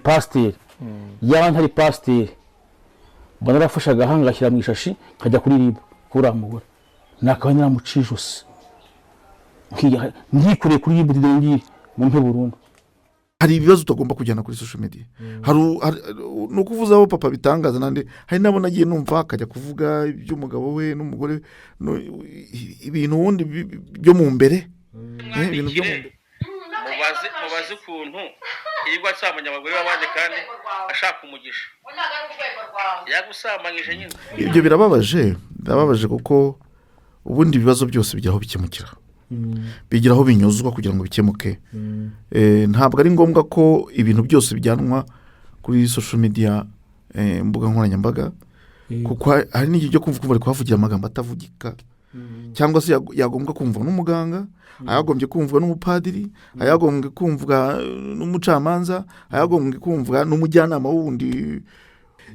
Pasiteri yaba ntari pasiteri, mba narafashe agahanga ngashyira mu ishashi, nkajya kuri RIB kuri uriya mugore, nakaba naramuciye ijosi, nkikoreye kuri RIB, ngiri mumpe burundu. Hari ibibazo utagomba kujyana kuri social media. Hari ni ukuvuza aho papa bitangaza nandi, hari n'abo nagiye numva akajya kuvuga iby'umugabo we n'umugore we, ibintu ubundi byo mu mbere. Ibintu byo mu mbere. Mubaze ukuntu yirirwa asambanya abagore b'abandi kandi ashaka umugisha, yagusambanyije nyine. Ibyo birababaje, birababaje, kuko ubundi ibibazo byose bigira aho bikemukira, bigira aho binyuzwa kugira ngo bikemuke. Ntabwo ari ngombwa ko ibintu byose bijyanwa kuri social media, imbuga nkoranyambaga, kuko hari n'igihe cyo kumva bari kuhavugira amagambo atavugika, cyangwa se yagombwa kumvwa n'umuganga, ayagombye kumvwa n'umupadiri, ayagombye kumvwa n'umucamanza, ayagombye kumvwa n'umujyanama wundi.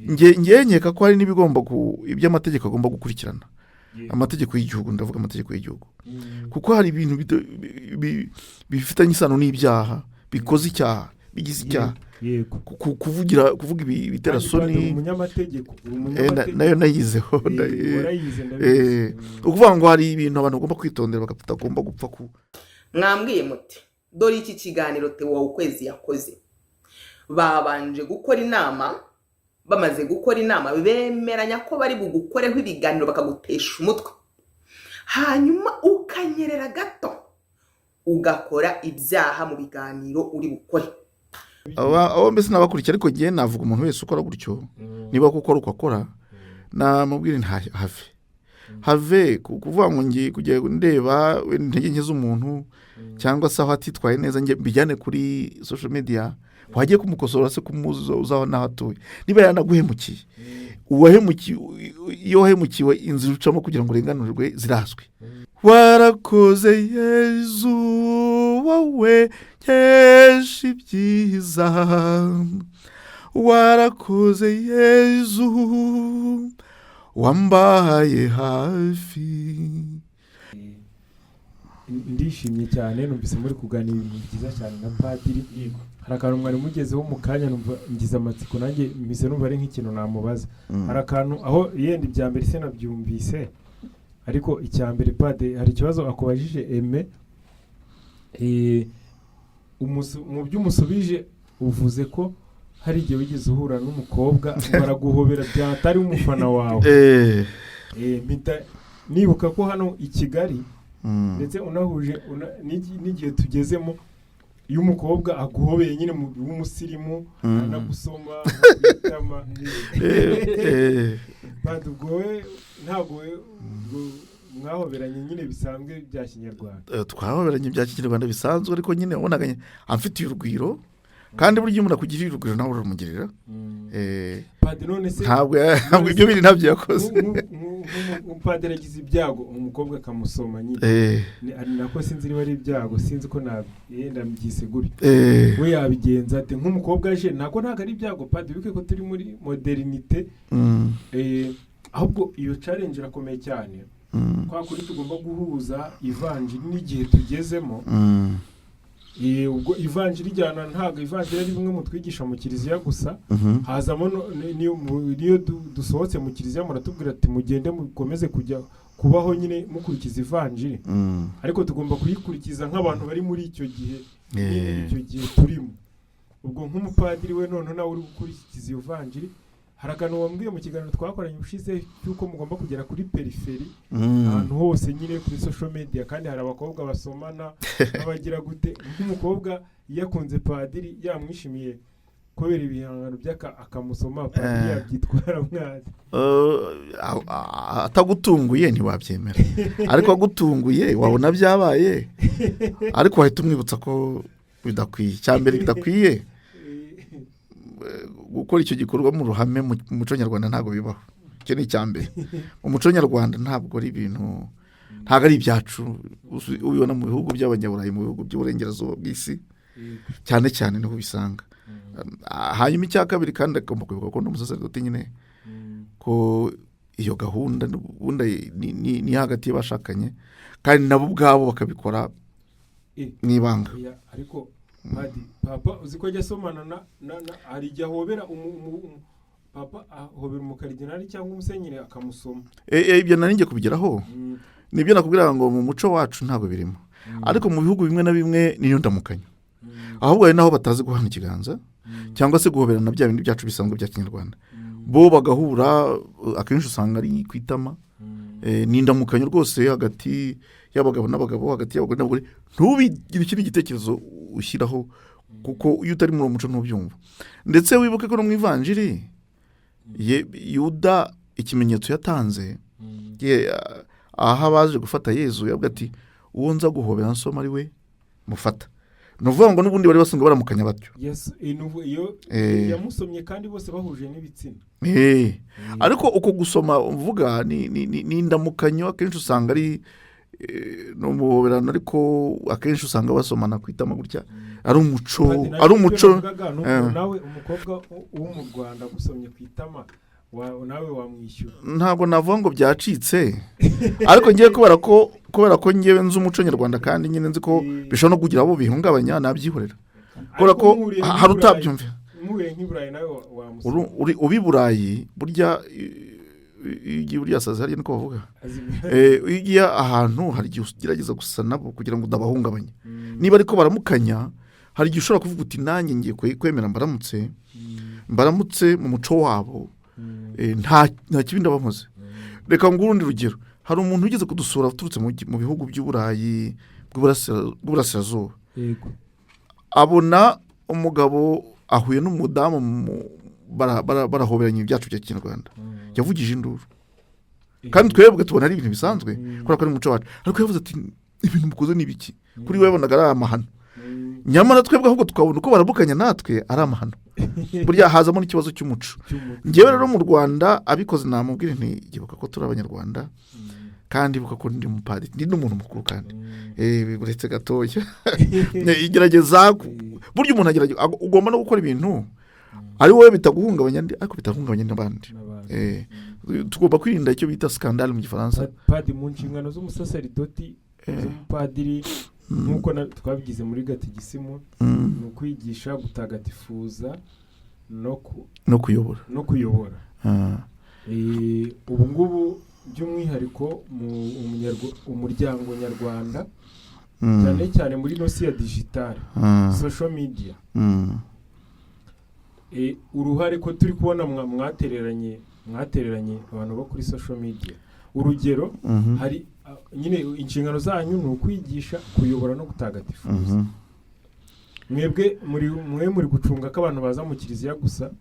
Nge nkeka ko hari n'ibigomba iby'amategeko agomba gukurikirana, amategeko y'igihugu, ndavuga amategeko y'igihugu, kuko hari ibintu bifitanye isano n'ibyaha, bikoze icyaha, bigize icyaha. Kuvuga ibiterasoni. Kandi umunyamategeko, uri umunyamategeko. Nayo nayizeho. Warayize, ndabizi. Ukuvuga ngo hari ibintu abantu bagomba kwitondera, batagomba gupfa ku Mwambwiye muti dore iki kiganiro Theo Ukwezi yakoze. Babanje gukora inama, bamaze gukora inama bemeranya ko bari bugukoreho ibiganiro bakagutesha umutwe, hanyuma ukanyerera gato ugakora ibyaha mu biganiro uri bukore. Abo mbese nabakurikiye, ariko ngewe navuga umuntu wese ukora gutyo, niba kuko ari uko akora, namubwira nta have have kuvuga ngo ngiye kujya ndeba wenda intege nke z'umuntu cyangwa se aho atitwaye neza, njye mbijyane kuri social media. Wagiye kumukosora se kumuzi uzaho n'aho atuye? Niba yanaguhemukiye, uwahemukiye, iyo wahemukiwe, inzira ucamo kugira ngo urenganurwe zirazwi. Warakoze Yezu, wowe nkesha ibyiza, warakoze Yezu, wambaye hafi. Ndishimye cyane, numvise muri kuganira ibintu byiza cyane na padiri. Hari akantu mwari mugezeho mu kanya, numva ngize amatsiko, nanjye mpise numva ari nk'ikintu namubaza. Hari akantu aho yenda ibya mbere se nabyumvise, ariko icya mbere, pade, hari ikibazo akubajije eme. Mu byo umusubije uvuze ko hari igihe wigeze uhura n'umukobwa baraguhobera byatari umufana wawe. Mpita nibuka ko hano i Kigali, ndetse unahuje n'igihe tugezemo, iyo umukobwa aguhobeye nyine mu w'umusirimu, anagusoma itama. Badi, ubwo we ntabwo we ubwo mwahoberanye nyine bisanzwe bya kinyarwanda? Twahoberanye bya kinyarwanda bisanzwe, ariko nyine wabonaga amfitiye urugwiro, kandi burya iyo umuntu akugiriye urugwiro nawe urumugirira. Padi, none se Ntabwo ibyo bindi ntabyo yakoze. Nk'umupadiri agize ibyago, umukobwa akamusoma nyine, ari nako sinzi niba ari ibyago, sinzi ko yenda mbyise gutyo, we yabigenza ate nk'umukobwa aje? Ntabwo ari ibyago, padi, wibuke ko turi muri modernité. Ahubwo iyo challenge irakomeye cyane, kwa kuri tugomba guhuza ivanjiri n'igihe tugezemo. Ubwo ivanjiri ijyana, ntabwo ivanjiri ari bimwe mu twigisha mu kiliziya gusa, hazamo niyo dusohotse mu kiliziya, muratubwira ati mugende mukomeze kujya kubaho nyine mukurikiza ivanjiri, ariko tugomba kuyikurikiza nk'abantu bari muri icyo gihe nyine, icyo gihe turimo. Ubwo nk'umupadiri we noneho nawe uri gukurikiza iyo vanjiri, hari akantu wambwiye mu kiganiro twakoranye ubushize cy'uko mugomba kugera kuri périphérie, ahantu hose nyine kuri social media, kandi hari abakobwa basomana n'abagira gute. Nk'umukobwa iyo akunze padiri, yamwishimiye kubera ibihangano bye, akamusoma, padiri yabyitwara mwazi? Atagutunguye ntiwabyemera, ariko agutunguye wabona byabaye, ariko wahita umwibutsa ko bidakwiye. Icya mbere, bidakwiye gukora icyo gikorwa mu ruhame. Mu muco nyarwanda ntabwo bibaho. Icyo ni icya mbere. Mu muco nyarwanda ntabwo ari ibintu, ntabwo ari ibyacu. Ubibona mu bihugu by'abanyaburayi, mu bihugu by'uburengerazuba bw'isi cyane cyane niho ubisanga. Hanyuma icya kabiri, kandi agomba kwibuka ko n'umusaseridoti nyine, ko iyo gahunda ubundi ni hagati y'abashakanye, kandi nabo ubwabo bakabikora mu ibanga. Oya, ariko Padi, papa uzi ko ajya asomana na hari igihe ahobera papa ahobera umukaridinali cyangwa umusenyeri akamusoma. Ibyo nari ngiye kubigeraho. Nibyo nakubwira ngo mu muco wacu ntabwo birimo, ariko mu bihugu bimwe na bimwe niyo ndamukanyo. Ahubwo hari n'aho batazi guhana ikiganza cyangwa se guhoberana bya bindi byacu bisanzwe bya kinyarwanda. Bo bagahura, akenshi usanga ari ku itama. Ni indamukanyo rwose hagati y'abagabo n'abagabo, hagati y'abagore n'abagore. Ntubigire ikindi gitekerezo ushyiraho, kuko iyo utari muri uwo muco ntubyumva. Ndetse wibuke ko no mu ivanjiri Yuda ikimenyetso yatanze, aho abaje gufata Yezu, yavuga ati: "Uwo nza guhobera nsoma ari we mufata." Ni ukuvuga ngo n'ubundi bari basanzwe baramukanya batyo. Yes, iyo yamusomye kandi bose bahuje n'ibitsina. Ariko uko gusoma uvuga ni indamukanyo, akenshi usanga ari ni umuhoberano, ariko akenshi usanga basomana ku itama gutya, ari umuco. Padi, nawe Ari icyo umuco. navugaga ni uko nawe umukobwa wo mu Rwanda agusomye ku itama, nawe wamwishyura? Ntabwo navuga ngo byacitse, ariko ngiye kubera ko ngewe nzi umuco nyarwanda, kandi nyine nzi ko bishobora no kugira abo bihungabanya, nabyihorera kubera Ariko ko muhuriye hari nk'i Burayi- utabyumva. Muhuye nk'i Burayi nawe wamusoma? Uba i Burayi burya, iyo ugiye buriya sazi hariya niko bavuga. Iyo ugiye ahantu, hari igihe ugerageza gusa nabo kugira ngo udabahungabanya. Niba ariko baramukanya, hari igihe ushobora kuvuga uti: "Nanjye ngiye kwemera mbaramutse, mbaramutse mu muco wabo." Nta kibi ndabamuze. Reka nguhe urundi rugero. Hari umuntu wigeze kudusura uturutse mu bihugu by'Uburayi bw'Uburasirazuba. Abona umugabo ahuye n'umudamu barahoberanye ibyacu bya kinyarwanda. Yavugije induru, kandi twebwe tubona ari ibintu bisanzwe kubera ko ari umuco wacu. Ariko yavuze ati: "Ibintu mukoze ni ibiki?" Kuri we yabonaga ari amahano. Nyamara twebwe ahubwo tukabona uko baramukanya natwe ari amahano. Burya hazamo n'ikibazo cy'umuco. Cy'umuco. Ngewe rero mu Rwanda abikoze namubwira nti: "Ibuka ko turi Abanyarwanda, kandi ibuka ko ndi umupadiri, ndi n'umuntu mukuru, kandi uretse gatoya igerageza burya umuntu agerageza, ugomba no gukora ibintu ari wowe bitaguhungabanya ariko bitahungabanya n'abandi." N'abandi. Tugomba kwirinda icyo bita scandale mu Gifaransa. Padi, mu nshingano z'umusaseridoti, z'umupadiri, nk'uko twabigize muri gatigisimu, ni ukwigisha, gutagatifuza no kuyobora. No kuyobora. Ubu ngubu by'umwihariko mu umuryango nyarwanda, cyane cyane muri ino si ya digitale, social media, uruhare ko turi kubona mwatereranye abantu bo kuri social media, urugero hari nyine inshingano zanyu ni ukwigisha, kuyobora no gutagatifuza. Mwebwe muri gucunga ko abantu baza mu kiliziya gusa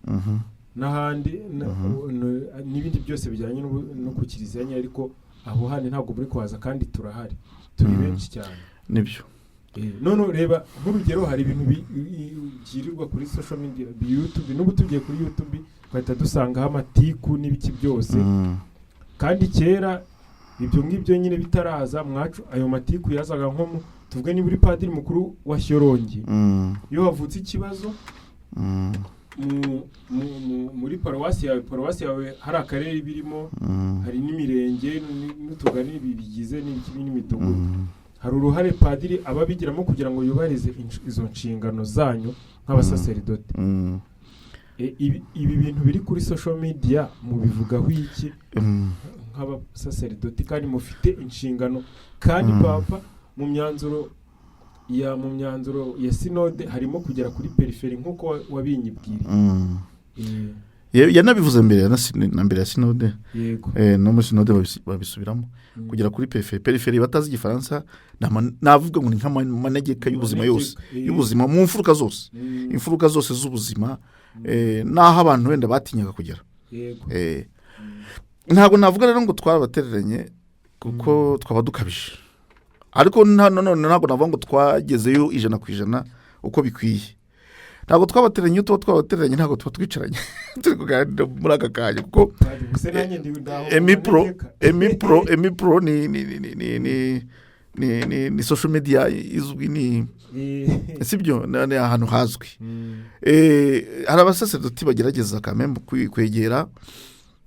n'ahandi n'ibindi byose bijyanye no ku kiliziya nyine, ariko aho handi ntabwo muri kuhaza kandi turahari, turi benshi cyane. Nibyo. None reba nk'urugero, hari ibintu byirirwa kuri social media, YouTube. N'ubu tugiye kuri YouTube twahita dusangaho amatiku n'ibiki byose. Kandi kera ibyo ngibyo nyine bitaraza, mwacu ayo matiku yazaga nko mu, tuvuge niba uri padiri mukuru wa Shyorongi, iyo havutse ikibazo muri paruwasi yawe hari akarere birimo, hari n'imirenge n'utugari bigize n'ibiki n'imidugudu, hari uruhare padiri aba abigiramo kugira ngo yubahirize izo nshingano zanyu nk'abasaseridoti. Ibi bintu biri kuri social media mubivugaho iki nk'abasaseridoti kandi mufite inshingano, kandi papa mu myanzuro ya sinode harimo kugera kuri périphérie nk'uko wabinyibwiriye? Yanabivuze mbere na mbere ya sinode. No muri sinode babisubiramo, kugera kuri périphérie. Périphérie, batazi Igifaransa, navuga ngo ni nk'amanegeka y'ubuzima yose. Manegeka, y'ubuzima mu mfuruka zose, imfuruka zose z'ubuzima, n'aho abantu wenda batinyaga kugera. Ntabwo navuga rero ngo twarabatereranye, kuko twaba dukabije, ariko nanone ntabwo navuga ngo twagezeyo 100% uko bikwiye. Ntabwo twabatereranye. Iyo tuba twabatereranye, ntabwo tuba twicaranye turi kuganira muri aka kanya, kuko Padiri, gusa nanjye ndi ndaho mu Emipro manegeka. Emipro ni social media izwi, ni sibyo, ni ahantu hazwi. Hari abasaseredoti bagerageza kamembe kwegera,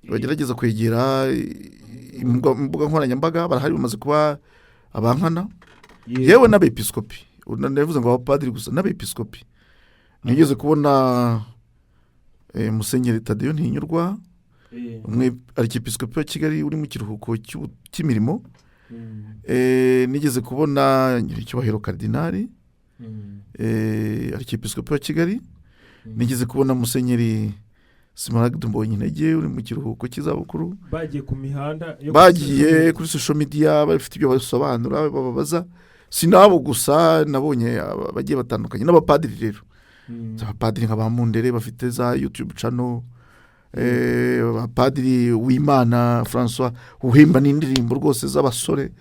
bagerageza kwegera imbuga nkoranyambaga, barahari, bamaze kuba abankana. Yewe n'abepiskopi Ndavuze ngo abapadiri gusa n'abepiskopi. Nigeze kubona Musenyeri Tadeyo Ntihinyurwa, umwe arkiyepiskopi wa Kigali uri mu kiruhuko cy'imirimo. Nigeze kubona Nyiricyubahiro Karidinali, arkiyepiskopi wa Kigali. Nigeze kubona Musenyeri Smaragde Mbonyintege uri mu kiruhuko cy'izabukuru. Bagiye ku mihanda yo kuri Bagiye social kuri social media, bafite ibyo basobanura, bababaza. Si nabo gusa, nabonye bagiye batandukanye n'abapadiri rero. Abapadiri nka ba Mundere bafite za YouTube channel, abapadiri Wimana Francois uhimba n'indirimbo rwose z'abasore,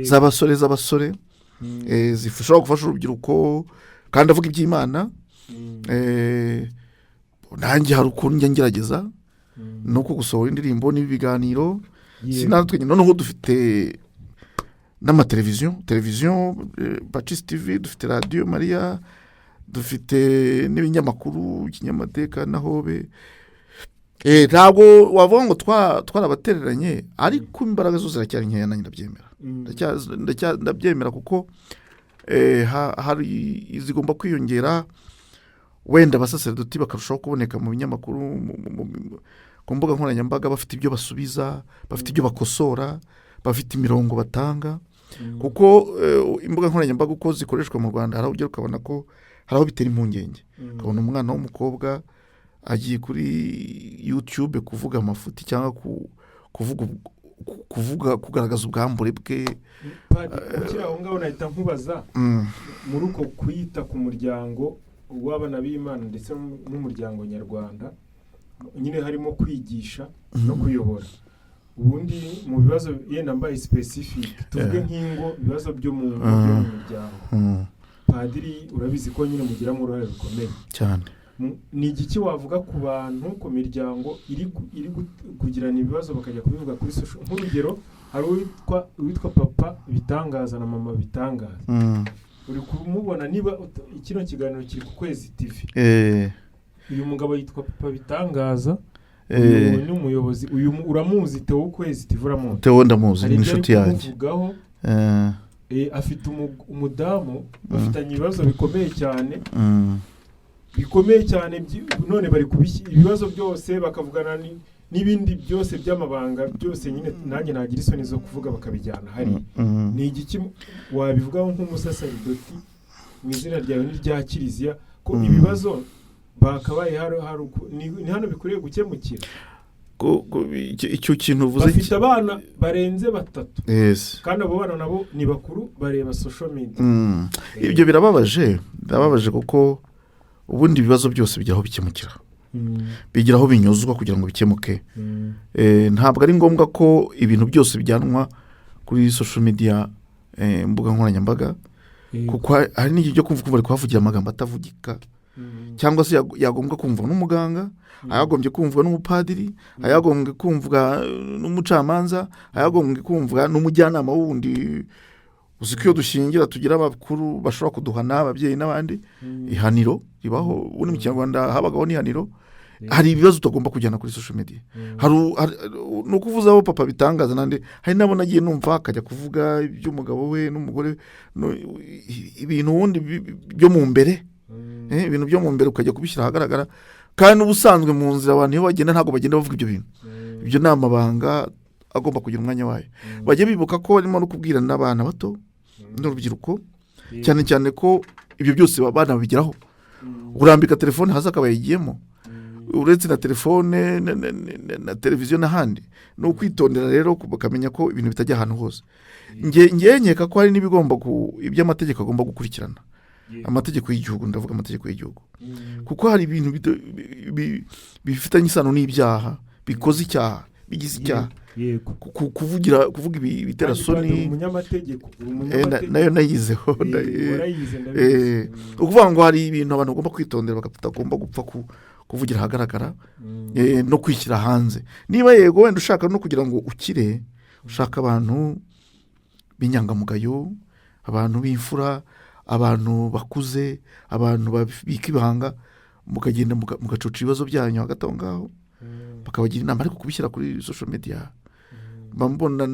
z'abasore, zishobora gufasha urubyiruko kandi avuga iby'Imana. Nanjye hari ukuntu njya ngerageza no gusohora indirimbo n'ibiganiro. Si natwe nyine, noneho dufite n'amateleviziyo, televiziyo Pacis TV, dufite Radiyo Mariya, dufite n'ibinyamakuru, Kinyamateka na Hobe. Ntabwo wavuga ngo twarabatereranye, ariko imbaraga zo ziracyari nkeya, nanjye ndabyemera. Ndabyemera kuko hari zigomba kwiyongera, wenda abasaseredoti bakarushaho kuboneka mu binyamakuru, ku mbuga nkoranyambaga, bafite ibyo basubiza, bafite ibyo bakosora, bafite imirongo batanga. Kuko imbuga nkoranyambaga uko zikoreshwa mu Rwanda, hari aho ugera ukabona ko hari aho bitera impungenge, ukabona umwana w'umukobwa agiye kuri YouTube kuvuga amafuti cyangwa kuvuga, kugaragaza ubwambure bwe. Padiri, ukiri aho ngaho nahita nkubaza, muri uko kwita ku muryango w'abana b'Imana ndetse n'umuryango nyarwanda nyine, harimo kwigisha no kuyobora, ubundi mu bibazo yenda mbaye specific, tuvuge nk'ingo, ibibazo byo mu ngo, byo mu miryango, padiri urabizi ko nyine mugiramo uruhare rukomeye. Cyane. Ni igiki wavuga ku bantu, ku miryango iri kugirana ibibazo bakajya kubivuga kuri social? Nk'urugero, hari uwitwa Papa Bitangaza na Mama Bitangaza. Uri kumubona niba kino kiganiro kiri ku Kwezi TV. Uyu mugabo yitwa Papa Bitangaza. Uyu ni umuyobozi, uyu uramuzi, Theo Ukwezi TV uramuzi? Theo ndamuzi, Hari ni ibyo ari inshuti yanjye. kumuvugaho. Afite umudamu bafitanye ibibazo bikomeye cyane, bikomeye cyane, none bari kubishyira ibibazo byose bakavugana n'ibindi byose by'amabanga byose nyine nanjye nagira isoni zo kuvuga, bakabijyana hariya. Ni igiki wabivugaho nk'umusaseridoti mu izina ryawe n'irya kiliziya, ko ibibazo bakabaye hari ni hano bikwiriye gukemukira? Icyo kintu uvuze Bafite abana barenze batatu, kandi abo bana nabo ni bakuru, bareba social media. Ibyo birababaje, birababaje kuko ubundi ibibazo byose bigira aho bikemukira, bigira aho binyuzwa kugira ngo bikemuke. Ntabwo ari ngombwa ko ibintu byose bijyanwa kuri social media, imbuga nkoranyambaga, kuko hari n'igihe cyo kumva bari kuhavugira amagambo atavugika, cyangwa se yagombwa kumvwa n'umuganga, ayagombye kumvwa n'umupadiri, ayagombye kumvwa n'umucamanza, ayagombye kumvwa n'umujyanama wundi. Uzi ko iyo dushingira tugira abakuru bashobora kuduhana, ababyeyi n'abandi. Ihaniro ribaho, ubundi mu Kinyarwanda habagaho n'ihaniro. Hari ibibazo utagomba kujyana kuri social media. Hari ni ukuvuza aho Papa Bitangaza n'andi, hari n'abo nagiye numva akajya kuvuga iby'umugabo we n'umugore we, ibintu ubundi byo mu mbere, ibintu byo mu mbere ukajya kubishyira ahagaragara, kandi n'ubusanzwe mu nzira abantu iyo bagenda ntabwo bagenda bavuga ibyo bintu. Ibyo ni amabanga agomba kugira umwanya wayo. Bajya bibuka ko barimo no kubwira n'abana bato n'urubyiruko, cyane cyane ko ibyo byose abana babigeraho. Urambika telefone hasi akaba yayigiyemo, uretse na telefone na televiziyo n'ahandi. Ni ukwitondera rero, bakamenya ko ibintu bitajya ahantu hose. Nge nkeka ko hari n'ibigomba iby'amategeko agomba gukurikirana, amategeko y'igihugu, ndavuga amategeko y'igihugu, kuko hari ibintu bifitanye isano n'ibyaha, bikoze icyaha, bigize icyaha. Kuvuga ibitera Kandi padiri, soni. Umunyamategeko, uri umunyamategeko. Nayo nayizeho. Warayize, ndabizi. Ukuvuga ngo hari ibintu abantu bagomba kwitondera, batagomba gupfa kuvugira ahagaragara, no kwishyira hanze. Niba yego wenda ushaka no kugira ngo ukire, ushaka abantu b'inyangamugayo, abantu b'imfura, abantu bakuze, abantu babika ibanga, mukagenda mugacoca ibibazo byanyu hagati aho ngaho, bakabagira inama. Ariko kubishyira kuri social media, mba mbona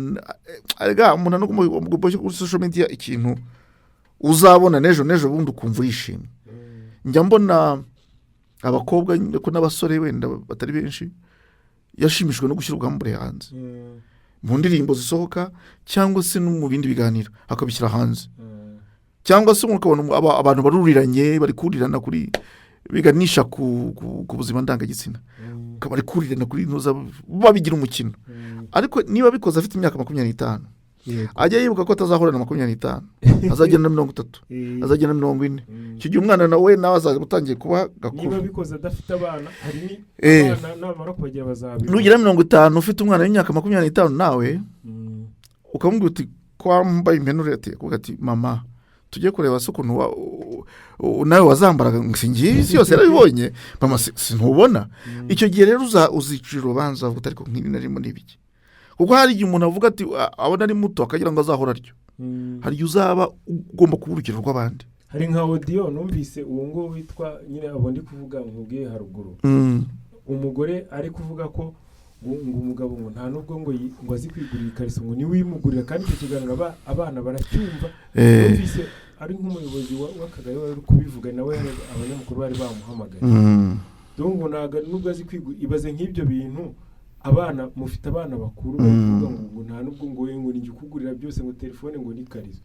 erega umuntu no kuri social media ikintu Uzabona n'ejo n'ejo bundi ukumva urishimye. Njya mbona abakobwa ariko n'abasore wenda batari benshi yashimishijwe no gushyira ubwambure hanze mu ndirimbo zisohoka cyangwa se no mu bindi biganiro akabishyira hanze, cyangwa se ukabona abantu baruriranye, bari kurirana kuri biganisha ku buzima ndangagitsina, bari kurirana kuri ntuza babigira umukino. Ariko niba abikoze afite imyaka 25, ajya yibuka ko atazahura na 25, azagenda na 30, azagenda na 40. Icyo gihe umwana nawe azaba utangiye kuba gakuru. Niba abikoze adafite abana, hari ni abana namara kubagira bazabibona. Nugera 50 ufite umwana w'imyaka 25 nawe, ukamubwira uti ko wambaye impenure, ati, akavuga ati: "Mama, tujye kureba se ukuntu nawe wazambaraga." Ngo singiye, isi yose yarabibonye mama, si ntubona. Icyo gihe rero uzicira urubanza uvuga uti: "Ariko nk'ibi narimo ni ibiki?" Kuko hari igihe umuntu avuga ati abona ari muto akagira ngo azahora aryo. Hari igihe uzaba ugomba kuba urugero rw'abandi. Hari nka audio numvise uwo nguwo witwa nyine abo ndi kuvuga nkubwiye haruguru, umugore ari kuvuga ko ngo umugabo ngo nta nubwo ngo azi kwigurira ikariso, ngo niwe uyimugurira, kandi icyo kiganiro abana baracyumva. Numvise ari nk'umuyobozi w'akagari wari uri kubivuga nawe, abanyamakuru bari bamuhamagaye. Donc ngo ntabwo nubwo azi kwigurira. Ibaze nk'ibyo bintu, abana mufite, abana bakuru bari kuvuga ngo nta nubwo ngo we ngo nijye ukugurira byose, ngo telefone, ngo n'ikariso.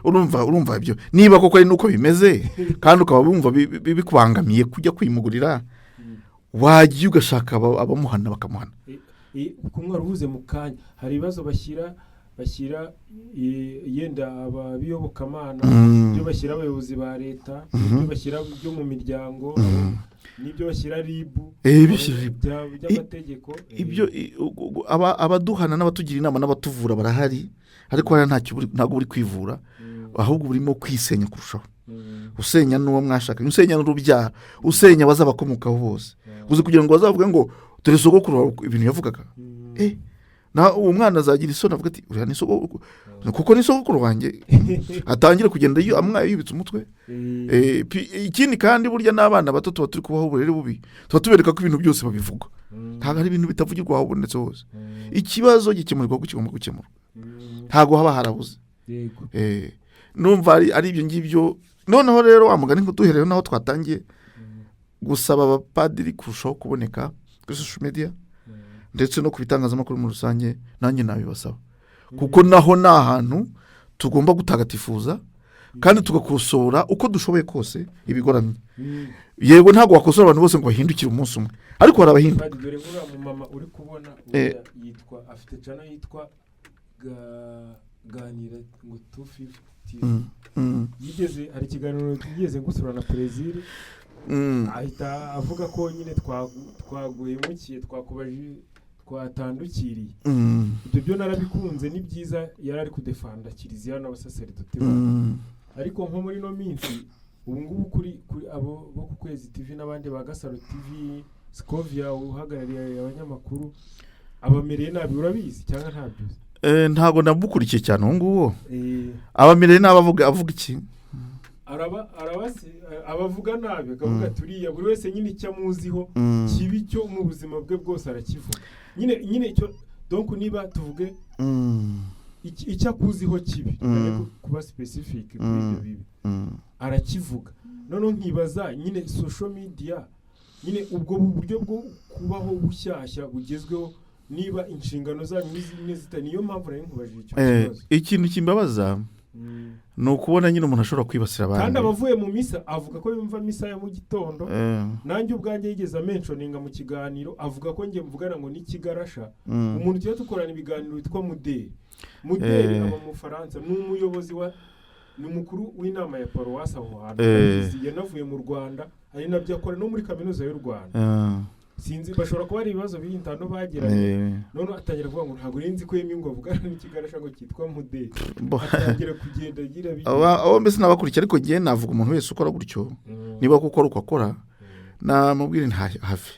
Urumva ibyo niba koko ari nuko bimeze, kandi ukaba wumva bikubangamiye kujya kwimugurira, wagiye ugashaka abamuhana bakamuhana. Kumwe waruhuze mu kanya, hari ibibazo bashyira yenda ababiyobokamana, ibyo bashyira abayobozi ba leta, ibyo bashyira byo mu miryango, n'ibyo bashyira RIB, Bishyira RIB. By'amategeko. Ibyo abaduhana n'abatugira inama n'abatuvura barahari, ariko hariya ntacyo ntabwo uri kwivura, ahubwo urimo kwisenya kurushaho, usenya n'uwo mwashakanye, usenya n'urubyaro, usenya abazabakomokaho bose. Uzi kugira ngo bazavuge ngo dore sogokuru wawe ibintu yavugaga. Na uwo mwana azagira isoni avuga ati: "Uriya ni sogokuru kuko ni sogokuru wanjye," atangire kugenda amwaye yubitse umutwe. Ikindi kandi burya n'abana bato tuba turi kubaho uburere bubi, tuba tubereka ko ibintu byose babivuga. Ntabwo ari ibintu bitavugirwa aho ubonetse hose. Ikibazo gikemurwa uko kigomba gukemurwa, ntabwo haba harabuze. Numva ari ibyo ngibyo. Noneho rero wa mugani duherewe n'aho twatangiye gusaba abapadiri kurushaho kuboneka kuri social media ndetse no ku bitangazamakuru muri rusange, nanjye nabibasaba, kuko naho ni ahantu tugomba gutagatifuza kandi tugakosora uko dushoboye kose ibigoramye. Yego, ntabwo wakosora abantu bose ngo bahindukire umunsi umwe, ariko hari abahinduka. Padiri, dore nk'uriya mumama uri kubona, uriya yitwa, afite channel yitwa Ganira ngo 250. Yigeze, hari ikiganiro yigeze gusura na Perezida, ahita avuga ko nyine twaguhemukiye, twakubaje, twatandukiriye. Ibyo byo narabikunze, ni byiza, yari ari kudefanda kiliziya n'abasaseridoti bayo. Ariko nko muri ino minsi ubu ngubu kuri abo bo ku Kwezi TV n'abandi ba Gasaro TV, Scovia uhagarariye abanyamakuru abamereye nabi, urabizi cyangwa ntabyo uzi? Ntabwo ndamukurikiye cyane uwo nguwo. Abamereye nabi avuga iki? Araba arabasi abavuga nabi, akavuga ati uriya, buri wese nyine icyo amuziho kibi cyo mu buzima bwe bwose arakivuga nyine icyo, donc niba tuvuge icyo akuziho kibi, kuba specific kuri ibyo bibi, arakivuga. Noneho nkibaza nyine social media nyine, ubwo buryo bwo kubaho bushyashya bugezweho, niba inshingano zanyu ni zimwe zita, niyo mpamvu nari nkubajije icyo kibazo. Ikintu kimbabaza ni ukubona nyine umuntu ashobora kwibasira Kandi abandi. abavuye mu misa, avuga ko yumva misa ya mu gitondo. Nanjye ubwanjye yigeze amentioninga mu kiganiro, avuga ko njye mvugana ngo n'ikigarasha. Umuntu tujya dukorana ibiganiro witwa Muderi, Muderi aba mu Bufaransa, ni umuyobozi wa, ni umukuru w'inama ya paruwasi aho hantu. Arabizi, yanavuye mu Rwanda, ari nabyo akora no muri Kaminuza y'u Rwanda. Sinzi, bashobora kuba ari ibibazo biri intano bagiranye. None atangira kuvuga ngo ntabwo nzi ko yemye ngo avugana n'ikigarasha ngo cyitwa Muderi. Atangira kugenda agira Abo mbese nabakurikiye, ariko njye navuga umuntu wese ukora gutyo, niba kuko ari uko akora, namubwira nti have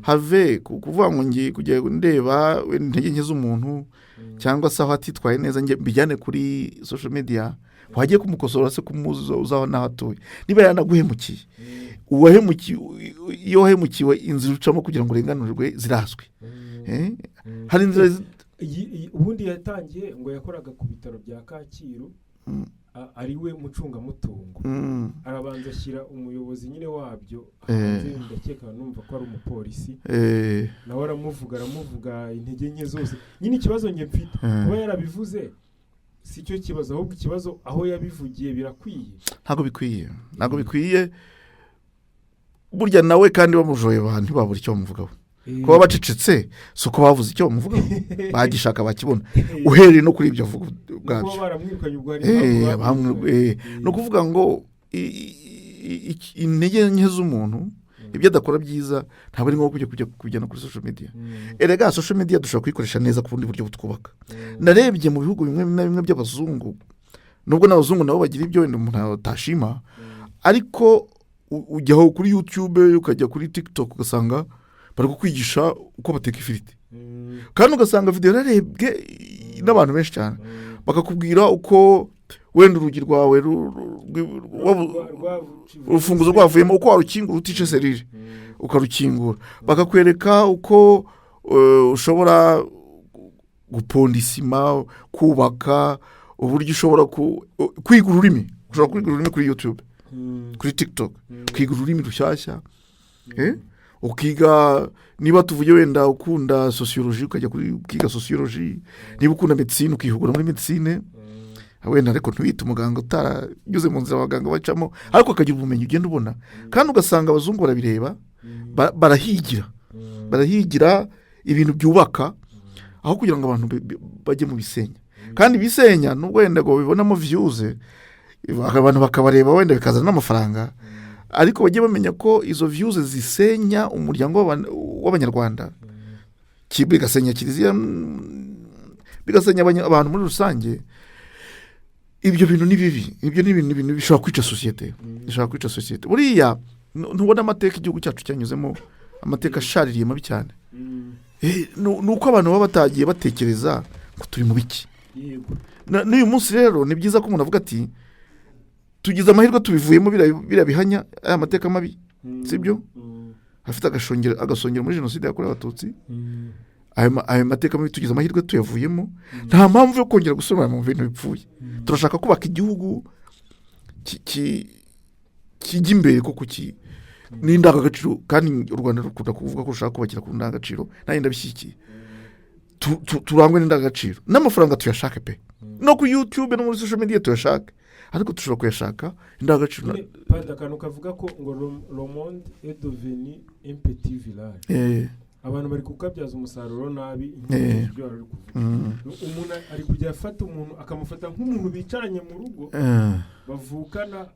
have kuvuga ngo ngiye kujya ndeba wenda intege nke z'umuntu cyangwa se aho atitwaye neza njye mbijyane kuri social media. Wagiye kumukosora se kumuzi uzaho n'aho atuye, niba yanaguhemukiye? Uwahemukiwe, iyo wahemukiwe, inzira ucamo kugira ngo urenganurwe zirazwi. Hari inzira Ubundi yatangiye ngo yakoraga ku bitaro bya Kacyiru. ari we mucungamutungo. Arabanza ashyira umuyobozi nyine wabyo hanze, ndakeka numva ko ari umupolisi. Nawe aramuvuga intege nke zose. Nyine ikibazo njye mfite, kuba yarabivuze si cyo kibazo, ahubwo ikibazo aho yabivugiye birakwiye? Ntabwo bikwiye, ntabwo bikwiye. Burya nawe kandi bamujoye abantu ntibabura icyo bamuvugaho. Kuba bacecetse si uko bavuze icyo bamuvugaho, bagishaka bakibona, uhereye no kuri ibyo avuga kuba ubwabyo. Baramwirukanye ubwo hari impamvu bamwirukanye. Ni ukuvuga ngo intege nke z'umuntu, ibyo adakora byiza, ntabwo ari ngombwa kujya kubijyana kuri social media. Erega social media dushobora kuyikoresha neza ku bundi buryo butwubaka. Narebye mu bihugu bimwe na bimwe by'abazungu, nubwo n'abazungu nabo bagira ibyo wenda umuntu atashima, ariko ujyaho kuri YouTube, ukajya kuri TikTok, ugasanga bari kukwigisha uko bateka ifiriti, kandi ugasanga videwo yararebwe n'abantu benshi cyane. Bakakubwira uko wenda urugi rwawe urufunguzo rwavuyemo, uko warukingura utishe serire ukarukingura. Bakakwereka uko ushobora guponda isima, kubaka, uburyo ushobora kwiga ururimi. Ushobora kwiga ururimi kuri YouTube, kuri TikTok, ukiga ururimi rushyashya. Ukiga, niba tuvuge wenda ukunda sociologie, ukajya kuri ukiga sociologie. Niba ukunda médecine, ukihugura muri médecine wenda, ariko ntiwite umuganga utaranyuze mu nzira abaganga bacamo, ariko ukagira ubumenyi ugenda ubona. Kandi ugasanga abazungu barabireba, barahigira, barahigira ibintu byubaka, aho kugira ngo abantu bajye mu bisenya. Kandi ibisenya, nubwo wenda ngo babibonamo views, abantu bakabareba, wenda bikazana n'amafaranga, ariko bajye bamenya ko izo views zisenya umuryango w'abanyarwanda, bigasenya kiliziya, bigasenya abantu muri rusange. Ibyo bintu ni bibi. Ibyo ni ibintu bishobora kwica sosiyete, bishobora kwica sosiyete. Buriya ntubona amateka igihugu cyacu cyanyuzemo, amateka ashaririye, mabi cyane? Ni uko abantu baba batagiye batekereza ngo turi mu biki. N'uyu munsi rero ni byiza ko umuntu avuga ati: "Tugize amahirwe tubivuyemo." Biriya bihanya aya mateka mabi, sibyo? Afite agasongero muri Jenoside yakorewe Abatutsi. Ayo mateka mabi tugize amahirwe tuyavuyemo. Nta mpamvu yo kongera gusubira mu bintu bipfuye. Turashaka kubaka igihugu kijya imbere koko, n'indangagaciro. Kandi u Rwanda rukunda kuvuga ko rushaka kubakira ku ndangagaciro, nanjye ndabishyigikiye. Turangwe n'indangagaciro. N'amafaranga tuyashake pe, no ku YouTube no muri social media tuyashake, ariko dushobora kuyashaka indangagaciro Nyine, Padiri, akantu kavuga ko ngo le monde est devenu un petit village. Abantu bari kukabyaza umusaruro nabi, ibyo wari uri kuvuga. Umuntu ari kujya afata umuntu, akamufata nk'umuntu bicaranye mu rugo, bavukana,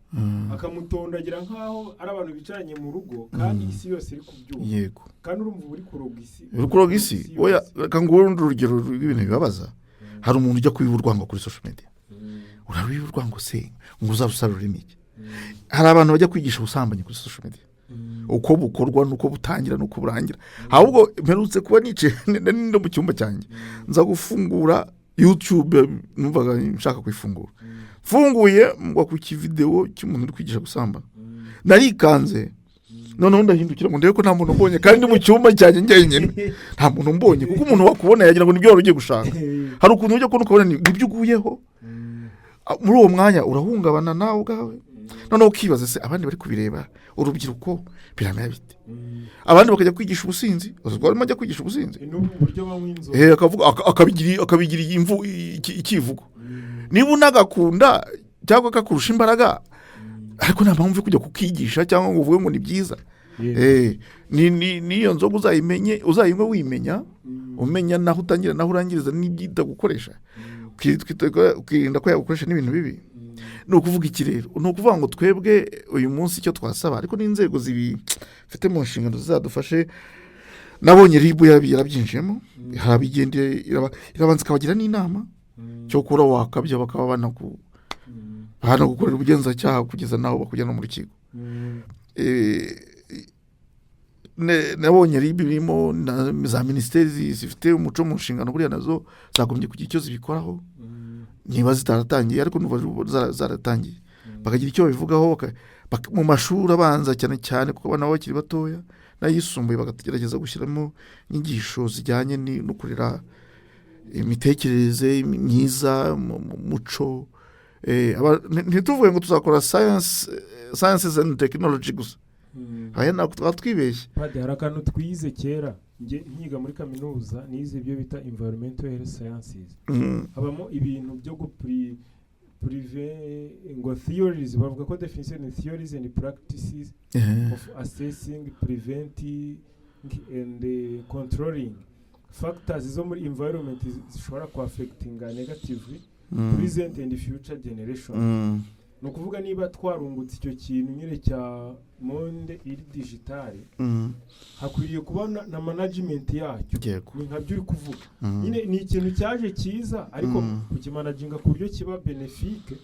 akamutondagira nk'aho ari abantu bicaranye mu rugo, kandi isi yose iri kubyumva. Kandi urumva uba uri kuroga isi. Uri kuroga isi. Oya, yose. Reka nguhe urundi rugero rw'ibintu bibabaza. Hari umuntu ujya kubiba urwango kuri social media. Urabiba urwango se ngo uzarusaruremo iki? Hari abantu bajya kwigisha ubusambanyi kuri social media, uko bukorwa n'uko butangira n'uko burangira. Ahubwo mperutse kuba nicaye, nari no mu cyumba cyanjye, nza gufungura YouTube, numvaga nshaka kuyifungura. Mfunguye ngwa ku kividewo cy'umuntu uri kwigisha gusambana. Narikanze, noneho ndahindukira ngo ndebe ko nta muntu mbonye, kandi ndi mu cyumba cyanjye njyenyine, nta muntu mbonye, kuko umuntu wakubona yagira ngo nibyo wari ugiye gushaka. Hari ukuntu ujya kubona ukabona nibyo uguyeho. Muri uwo mwanya urahungabana nawe ubwawe, noneho ukibaza: se abandi bari kubireba, urubyiruko, biramera bite? Abandi bakajya kwigisha ubusinzi. Uzi ko barimo ajya kwigisha ubusinzi? N'ubu buryo banywa inzoga. Akavuga akabigira ikivugo. Niba unagakunda cyangwa kakurusha imbaraga, ariko nta mpamvu yo kujya kukigisha cyangwa ngo uvuge ngo ni byiza. N'iyo nzoga uzayimenye, uzayinywe wimenya, umenya naho utangira naho urangiriza n'ibyita gukoresha, ukirinda ko yagukoresha n'ibintu bibi. Ni ukuvuga iki rero? Ni ukuvuga ngo twebwe uyu munsi icyo twasaba, ariko n'inzego zibifite mu nshingano zizadufashe. Nabonye RIB yarabyinjiyemo, harabigende, irabanza ikabagira n'inama cyo kura wakabya, bakaba banagukorera ubugenzacyaha kugeza n'aho bakujyana mu rukiko. Nabonye RIB irimo na za minisiteri zifite umuco mu nshingano, buriya nazo zagombye kugira icyo zibikoraho, niba zitaratangiye, ariko numva zaratangiye, bakagira icyo babivugaho, mu mashuri abanza cyane cyane, kuko abana baba bakiri batoya, n'ayisumbuye, bakagerageza gushyiramo inyigisho zijyanye no kurera imitekerereze myiza mu muco. Ntituvuge ngo tuzakora sciences and technology gusa. Aya ntabwo twaba twibeshye. Padi, hari akantu twize kera. Njye nkiga muri kaminuza nize ibyo bita environmental health sciences. Habamo ibintu byo gupri prive ngo theories, bavuga ko definition ni theories and practices of assessing, preventing and controlling factors zo muri environment zishobora kuaffectinga negatively present and future generation. Ni ukuvuga niba twarungutse icyo kintu nyine cya monde iri digital, hakwiriye kuba na management yacyo. Ni nkabyo uri kuvuga. Nyine ni ikintu cyaje cyiza, ariko kukimanaginga ku buryo kiba bénéfique,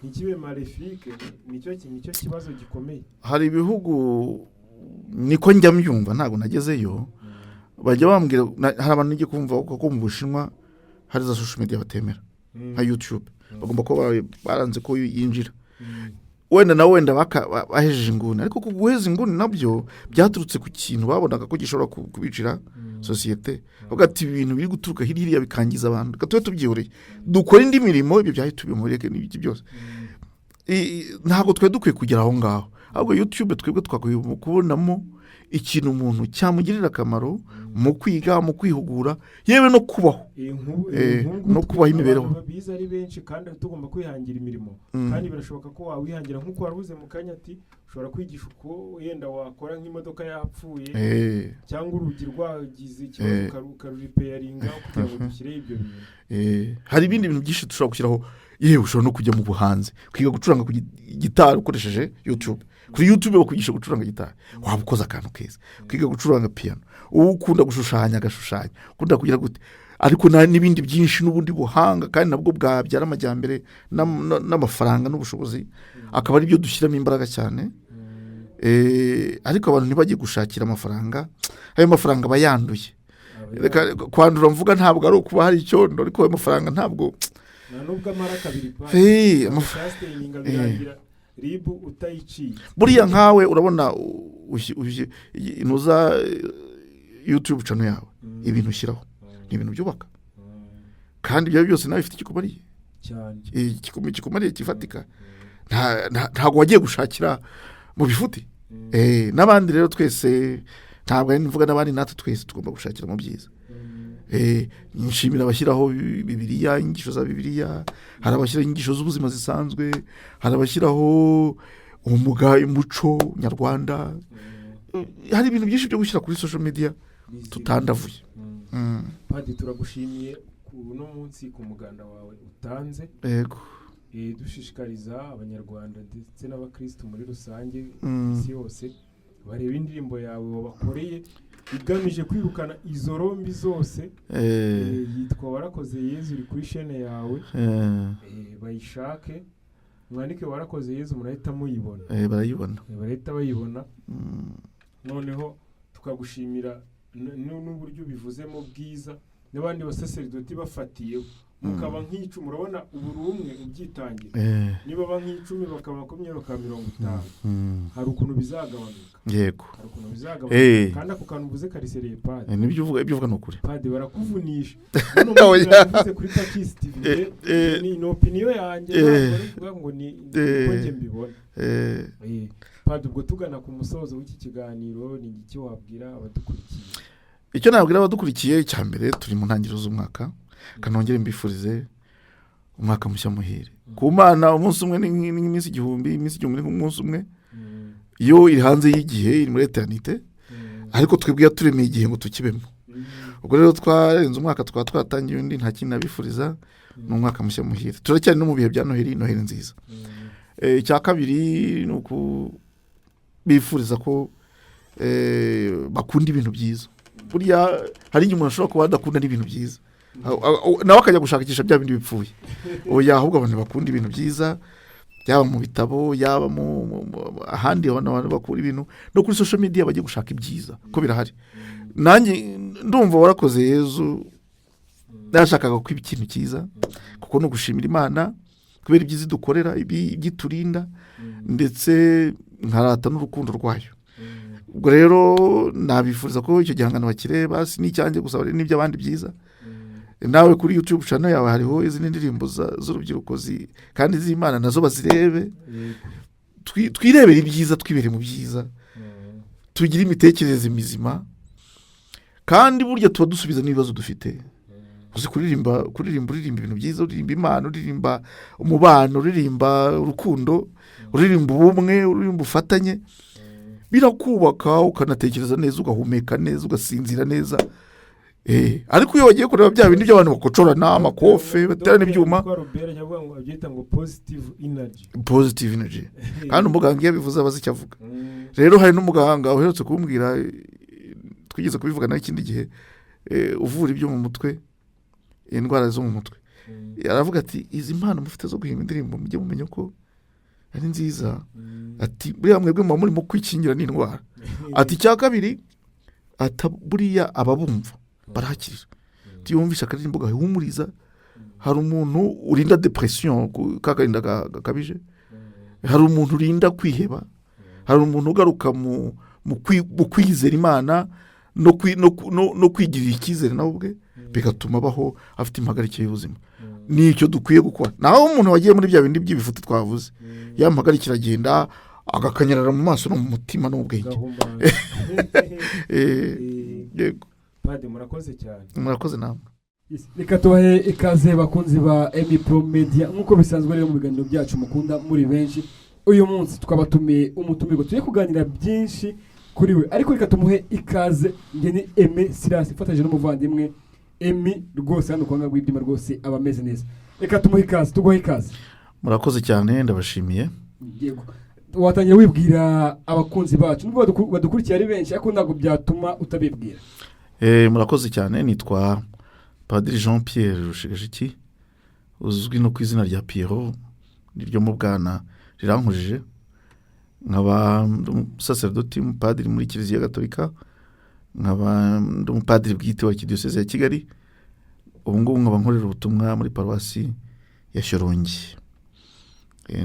ntikibe maléfique, nicyo kibazo gikomeye. Hari ibihugu, niko njya mbyumva, ntabwo nagezeyo, bajya bambwira hari abantu nijya kumva ko mu Bushinwa hari za social media batemera, nka YouTube, bagomba kuba baranze ko yinjira. Wenda na wenda bahejeje inguni, ariko ku guheza inguni nabyo byaturutse ku kintu babonaga ko gishobora kubicira sosiyete. Bavuga ati ibintu biri guturuka hirya iriya bikangiza abantu, reka tube tubyihoreye dukore indi mirimo, ibyo bya YouTube mureke n'ibiki byose. Ntabwo twari dukwiye kugera aho ngaho, ahubwo YouTube twebwe twakwiye kubonamo ikintu umuntu cyamugirira akamaro mu kwiga, mu kwihugura, yewe no kubaho. No kubaho imibereho. Abantu bize ari benshi kandi tugomba kwihangira imirimo. Kandi birashoboka ko wawihangira, nk'uko warubuze mu kanya ati ushobora kwigisha uko yenda wakora nk'imodoka yapfuye cyangwa urugi rwagize ikibazo, ukaruripairinga kugira ngo dushyireho ibyo bintu. Hari ibindi bintu byinshi dushobora gushyiraho. Yewe ushobora no kujya mu buhanzi, kwiga gucuranga ku gitari ukoresheje YouTube. Kuri YouTube bakwigisha gucuranga gitari, waba ukoze akantu keza. Kwiga gucuranga piyano, ukunda gushushanya agashushanya, ukunda kugira gute, ariko n'ibindi byinshi n'ubundi buhanga kandi nabwo bwabyara amajyambere n'amafaranga n'ubushobozi, akaba ari byo dushyiramo imbaraga cyane. Ariko abantu ntibajye gushakira amafaranga, ayo mafaranga aba yanduye. Reka, kwandura mvuga ntabwo ari ukuba hari icyondo, ariko ayo mafaranga ntabwo Nta nubwo amara kabiri. Pasi birangira ribu utayiciye. Buriya nkawe urabona intuza YouTube channel yawe, ibintu ushyiraho ni ibintu byubaka, kandi ibyo byose nawe bifite ikikumariye. Cyane. Ikikumariye kifatika. Ntabwo wagiye gushakira mu bifuti. N'abandi rero twese, ntabwo ari mvuga n'abandi, natwe twese tugomba gushakira mu byiza. Nshimira abashyiraho Bibiliya, inyigisho za Bibiliya, hari abashyiraho inyigisho z'ubuzima zisanzwe, hari abashyiraho umuga, umuco nyarwanda. Hari ibintu byinshi byo gushyira kuri social media Bizima. tutandavuye. Padi, turagushimiye ku uno munsi, ku muganda wawe utanze. Dushishikariza Abanyarwanda ndetse n'abakirisitu muri rusange, isi yose, bareba indirimbo yawe wabakoreye igamije kwirukana izo rombi zose. Yitwa "Warakoze Yezu", iri kuri chaîne yawe. Bayishake, mwandike "Warakoze Yezu", murahita muyibona. Barayibona. Barahita bayibona. Noneho tukagushimira n'uburyo ubivuzemo bwiza, n'abandi basaseridoti bafatiyeho mukaba nk'icumi. Urabona ubu uri umwe ubyitangira, niba ba nk'icumi bakaba 20, bakaba 50, hari ukuntu bizagabanuka. Hari ukuntu bizagabanuka. Kandi ako kantu uvuze karisereye, padi. Nibyo uvuga, ibyo uvuga ni ukuri. Padi, barakuvunisha. Oya. Navuze kuri Pacis TV, ni opinion yanjye, ntabwo ari ukuvuga ngo ni uko njye mbibona. Padi, ubwo tugana ku musozo w'iki kiganiro, ni iki wabwira abadukurikiye? Icyo nabwira abadukurikiye, icya mbere, turi mu ntangiriro z'umwaka, kanongere mbifurize umwaka mushya muhire. Ku Mana umunsi umwe ni nk'iminsi 1000, iminsi 1000 ni nk'umunsi umwe. Iyo iri hanze y'igihe, iri muri éternité, ariko twebwe yaturemeye igihe ngo tukibemo. Ubwo rero twarenze umwaka, twaba twatangiye undi. Nta kindi nabifuriza, ni umwaka mushya muhire. Turacyari no mu bihe bya Noheli, Noheli nziza. Icya kabiri ni ukubifuriza ko bakunda ibintu byiza. Buriya hari igihe umuntu ashobora kuba adakunda n'ibintu byiza, nawe akajya gushakisha bya bindi bipfuye. Oya, ahubwo abantu bakunda ibintu byiza, yaba mu bitabo, yaba mu ahandi abantu bakura ibintu, no kuri social media bajye gushaka ibyiza ko birahari. Nanjye ndumva "Warakoze Yezu" nashakaga ko ikintu cyiza, kuko ni ugushimira Imana kubera ibyiza idukorera, ibyo iturinda, ndetse nkarata n'urukundo rwayo. Ubwo rero nabifuriza ko icyo gihangano bakireba, si n'icyanjye gusa, bari n'iby'abandi byiza. Nawe kuri YouTube channel yawe hariho izindi ndirimbo z'urubyiruko kandi z'Imana, nazo bazirebe. Twirebere ibyiza, twibere mu byiza, tugire imitekerereze mizima, kandi burya tuba dusubiza n'ibibazo dufite. Uzi kuririmba, uririmba ibintu byiza, uririmba Imana, uririmba umubano, uririmba urukundo, uririmba ubumwe, uririmba ubufatanye, birakubaka, ukanatekereza neza, ugahumeka neza, ugasinzira neza. Ariko iyo wagiye kureba bya bindi by'abantu bakocorana amakofe, baterana ibyuma. Witwa Robert yavuga ngo abyita ngo positive energy. Positive energy. Kandi umuganga iyo abivuze aba azi icyo avuga. Rero hari n'umuganga uherutse kumbwira, twigeze kubivugana ikindi gihe, uvura ibyo mu mutwe, indwara zo mu mutwe. Aravuga ati: "Izi mpano mufite zo guhimba indirimbo, mujye mumenya ko ari nziza." Ati: "Buriya mwebwe muba murimo kwikingira n'indwara." Ati: "Icya kabiri," ati, "buriya ababumva barahakirira." Tuyumvisha akaririmbo gahumuriza, hari umuntu urinda depression, ka gahinda gakabije, hari umuntu urinda kwiheba, hari umuntu ugaruka mu kwizera Imana no kwigirira icyizere nawe ubwe, bigatuma abaho afite impagarike y'ubuzima. Ni icyo dukwiye gukora. Naho umuntu wagiye muri bya bindi by'ibifuti twavuze, ya mpagarike iragenda, agakanyarara mu maso no mu mutima no mu bwenge. Gahumana. Yego. Padi, murakoze cyane. Murakoze namwe. Yes, reka tubahe ikaze bakunzi ba Emi Pro Media. Nk'uko bisanzwe rero mu biganiro byacu mukunda muri benshi, uyu munsi twabatumiye umutumirwa tugiye kuganira byinshi kuri we, ariko reka tumuhe ikaze. Njye ni Eme Silas ifatanyije n'umuvandimwe Emi. Rwose hano kwa rw'ibyuma rwose aba ameze neza. Reka tumuhe ikaze, tuguhe ikaze. Murakoze cyane, ndabashimiye. Yego, watangira wibwira abakunzi bacu, nubwo badukurikiye ari benshi, ariko ntabwo byatuma utabibwira. Murakoze cyane. Nitwa Padiri Jean Pierre Rushigashiki, uzwi no ku izina rya Pierrot, niryo mu bwana rirankujije. Nkaba ndi umusaserodoti, umupadiri muri Kiliziya Gatolika, nkaba ndi umupadiri bwite wa Kidiyoseze ya Kigali. Ubu ngubu nkaba nkorera ubutumwa muri paruwasi ya Shyorongi.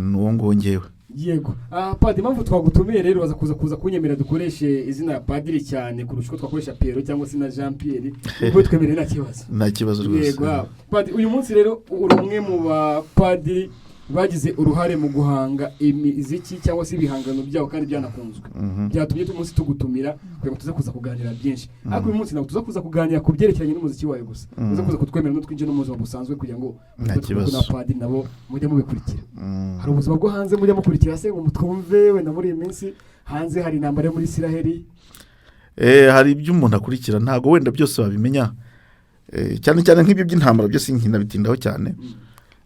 Ni uwo nguwo ngewe. Yego. Padiri, impamvu twagutumiye rero, baza kuza kunyemera dukoreshe izina padiri cyane kurusha uko twakoresha Pierrot cyangwa se na Jean Pierre, ubwo twemereye nta kibazo? Nta kibazo rwose. Yego. Padiri, uyu munsi rero uri umwe mu bapadiri bagize uruhare mu guhanga imiziki cyangwa se ibihangano byabo kandi byanakunzwe. Byatumye uyu munsi tugutumira kugira ngo tuze kuza kuganira byinshi, ariko uyu munsi ntabwo tuza kuza kuganira ku byerekeranye n'umuziki wawe gusa. Tuza kuza kutwemera no twinjire no mu buzima busanzwe kugira ngo Nta twe kibazo. na padiri nabo mujye mubikurikira. Hari ubuzima bwo hanze mujya mukurikira se ngo mutwumve? Wenda muri iyi minsi hanze hari intambara yo muri Isiraheli. Hari ibyo umuntu akurikira, ntabwo wenda byose wabimenya. Cyane cyane nk'ibyo by'intambara byose nkinabitindaho cyane,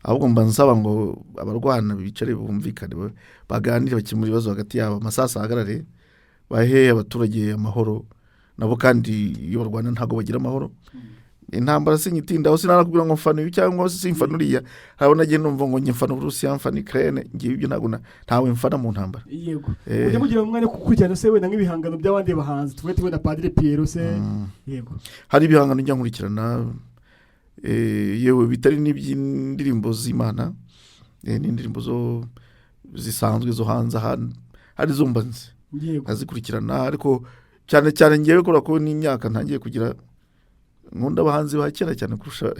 ahubwo mba nsaba ngo abarwana bicare bumvikane, baganire, bakemura ibibazo hagati yabo, amasasu ahagarare, bahe abaturage amahoro nabo. Kandi iyo barwana ntabwo bagira amahoro. Intambara sinyitindaho, sinanakubwira ngo mfana uyu cyangwa se simfana uriya. Hari nagiye numva ngo njye mfana Uburusiya, mfana Ukraine. Ngewe ibyo ntabwo ntawe mfana mu ntambara. Mujya mugira umwanya wo gukurikirana se wenda nk'ibihangano by'abandi bahanzi, tuvuge wenda Padiri Pierrot se? Yego. Hari ibihangano njya nkurikirana, yewe bitari n'iby'indirimbo z'Imana, n'indirimbo zo zisanzwe zo hanze aha, hari izo mba nzi nkazikurikirana. Ariko cyane cyane ngewe kubera ko n'imyaka ntangiye kugira, nkunda abahanzi ba kera cyane kurusha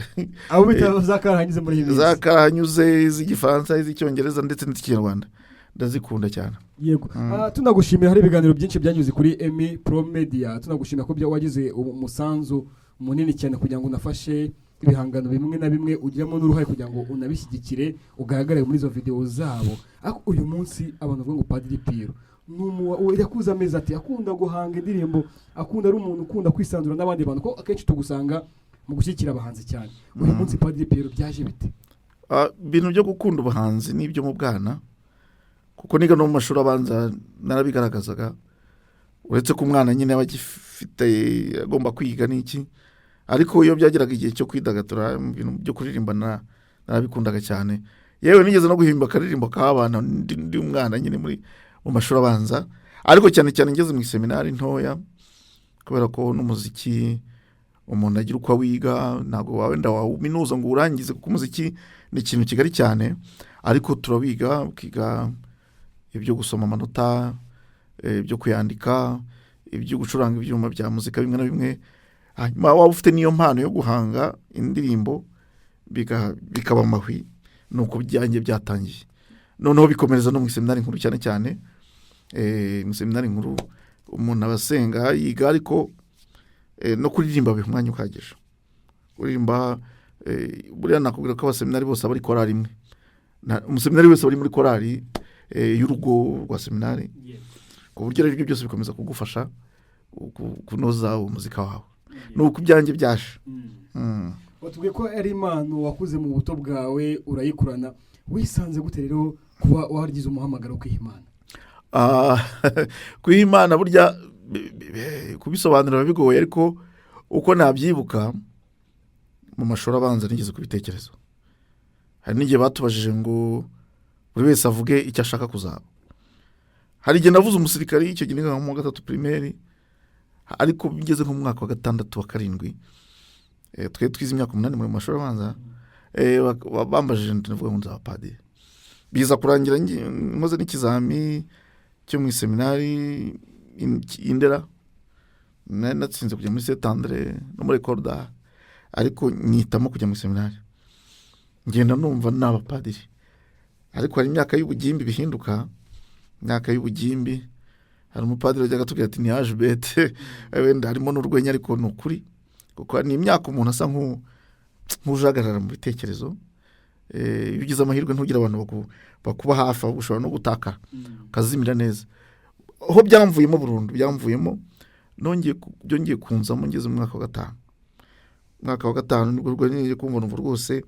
abo bita za karahanyuze muri iyi minsi. Za karahanyuze, iz'igifaransa, iz'icyongereza ndetse n'iz'ikinyarwanda, ndazikunda cyane. Yego. Tunagushimira, hari ibiganiro byinshi byanyuze kuri Emi Pro Media. Tunagushimira ko wagize umusanzu munini cyane kugira ngo unafashe ibihangano bimwe na bimwe, ugiramo n'uruhare kugira ngo unabishyigikire, ugaragare muri izo videwo zabo. Ariko uyu munsi abantu bavuga ngo Padiri Pierrot ni yakuze amezi ati akunda guhanga indirimbo, akunda, ari umuntu ukunda kwisanzura n'abandi bantu, ko akenshi tugusanga mu gushyigikira abahanzi cyane. Uyu munsi Padiri Pierrot byaje bite? Ibintu byo gukunda ubuhanzi ni ibyo mu bwana, kuko niga no mu mashuri abanza narabigaragazaga, uretse ko umwana nyine aba agifite agomba kwiga n'iki, ariko iyo byageraga igihe cyo kwidagadura mu bintu byo kuririmba narabikundaga cyane. Yewe nigeze no guhimba akaririmbo k'abana ndi umwana nyine mu mashuri abanza. Ariko cyane cyane ngeze mu iseminari ntoya, kubera ko n'umuziki umuntu agira uko awiga, ntabwo wenda wawuminuza ngo uwurangize, kuko umuziki ni ikintu kigari cyane, ariko turawiga, ukiga ibyo gusoma amanota, ibyo kuyandika, ibyo gucuranga ibyuma bya muzika bimwe na bimwe. Hanyuma waba ufite n'iyo mpano yo guhanga indirimbo, bikaba amahwi. Ni uko byanjye byatangiye, noneho bikomereza no mu iseminari nkuru, cyane cyane mu iseminari nkuru umuntu aba asenga, yiga, ariko no kuririmba biha umwanya uhagije kuririmba. Buriya nakubwira ko abaseminari bose aba ari korari imwe. Umuseminari wese aba ari muri korari y'urugo rwa seminari, ku buryo rero ibyo byose bikomeza kugufasha kunoza umuzika wawe. Ni uko ibyanjye byaje. Watubwiye ko ari impano wakuze mu buto bwawe, urayikurana. Wisanze gute rero kuba waragize umuhamagaro wo kwiha Imana? Kwiha Imana burya kubisobanura biba bigoye, ariko uko nabyibuka, mu mashuri abanza nigeze kubitekereza. Hari n'igihe batubajije ngo buri wese avuge icyo ashaka kuzaba. Hari igihe navuze umusirikari, icyo gihe niga nko mu wa gatatu primaire, ariko ngeze nko mu mwaka wa gatandatu, wa karindwi, twe twize imyaka 8 mu mashuri abanza, bambajije, ndavuga ngo nzaba padiri. Biza kurangira nkoze n'ikizami cyo mu iseminari i Ndera, nari natsinze kujya muri Saint André no muri École d'Art, ariko nyitamo kujya mu iseminari. Ngenda numva naba padiri, ariko hari imyaka y'ubugimbi bihinduka. Imyaka y'ubugimbi hari umupadiri wajyaga atubwira ati: "Ni âge bête." Wenda harimo n'urwenya, ariko ni ukuri, kuko ni imyaka umuntu asa nk'ujagarara mu bitekerezo. Iyo ugize amahirwe ntugire abantu bakuba hafi, ahubwo ushobora no gutakara ukazimira neza. Aho byamvuyemo burundu, byamvuyemo byongeye kunzamo ngeze mu mwaka wa gatanu. Umwaka wa gatanu nibwo nongeye kumva, numva rwose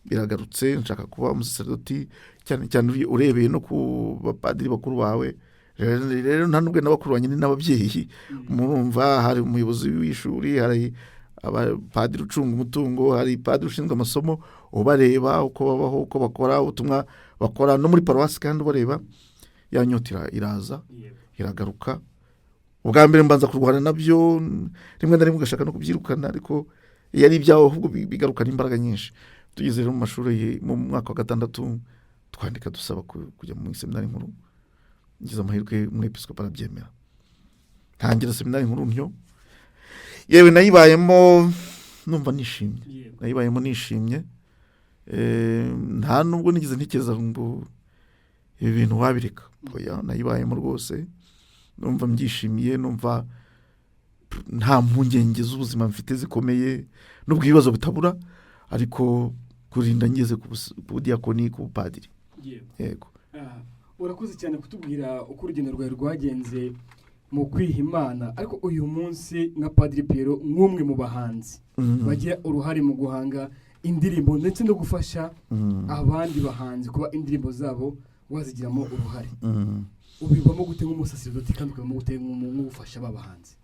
biragarutse, nshaka kuba umusaserodoti, cyane cyane urebeye no ku bapadiri bakuru bawe. Rero nta nubwo na bakuru banjye ni n'ababyeyi. Murumva, hari umuyobozi w'ishuri, hari abapadiri ucunga umutungo, hari padiri ushinzwe amasomo, ubareba uko babaho, uko bakora, ubutumwa bakora no muri paruwasi, kandi ubareba. Ya nyota iraza, iragaruka. Ubwa mbere mbanza kurwana nabyo, rimwe na rimwe ugashaka no kubyirukana, ariko iyo ari ibyawe ahubwo bigarukana imbaraga nyinshi. Tugeze rero mu mashuri mu mwaka wa gatandatu, twandika dusaba kujya mu seminari nkuru. Ngize amahirwe umwepisikopi arabyemera, ntangira seminari nkuru ntyo. Yewe, nayibayemo numva nishimye, nayibayemo nishimye. Nta nubwo nigeze ntekereza ngo ibi bintu wabireka. Oya, nayibayemo rwose numva mbyishimiye, numva nta mpungenge z'ubuzima mfite zikomeye, nubwo ibibazo bitabura, ariko kurinda ngeze ku budiyakoni, ku bupadiri. Yego. Urakoze cyane kutubwira uko urugendo rwawe rwagenze mu kwiha Imana. Ariko uyu munsi nka Padiri Pierrot, nk'umwe mu bahanzi bagira uruhare mu guhanga indirimbo ndetse no gufasha abandi bahanzi kuba indirimbo zabo wazigiramo uruhare, ubibamo gute nk'umusaserodoti, kandi ukabamo gute nk'ufasha aba bahanzi?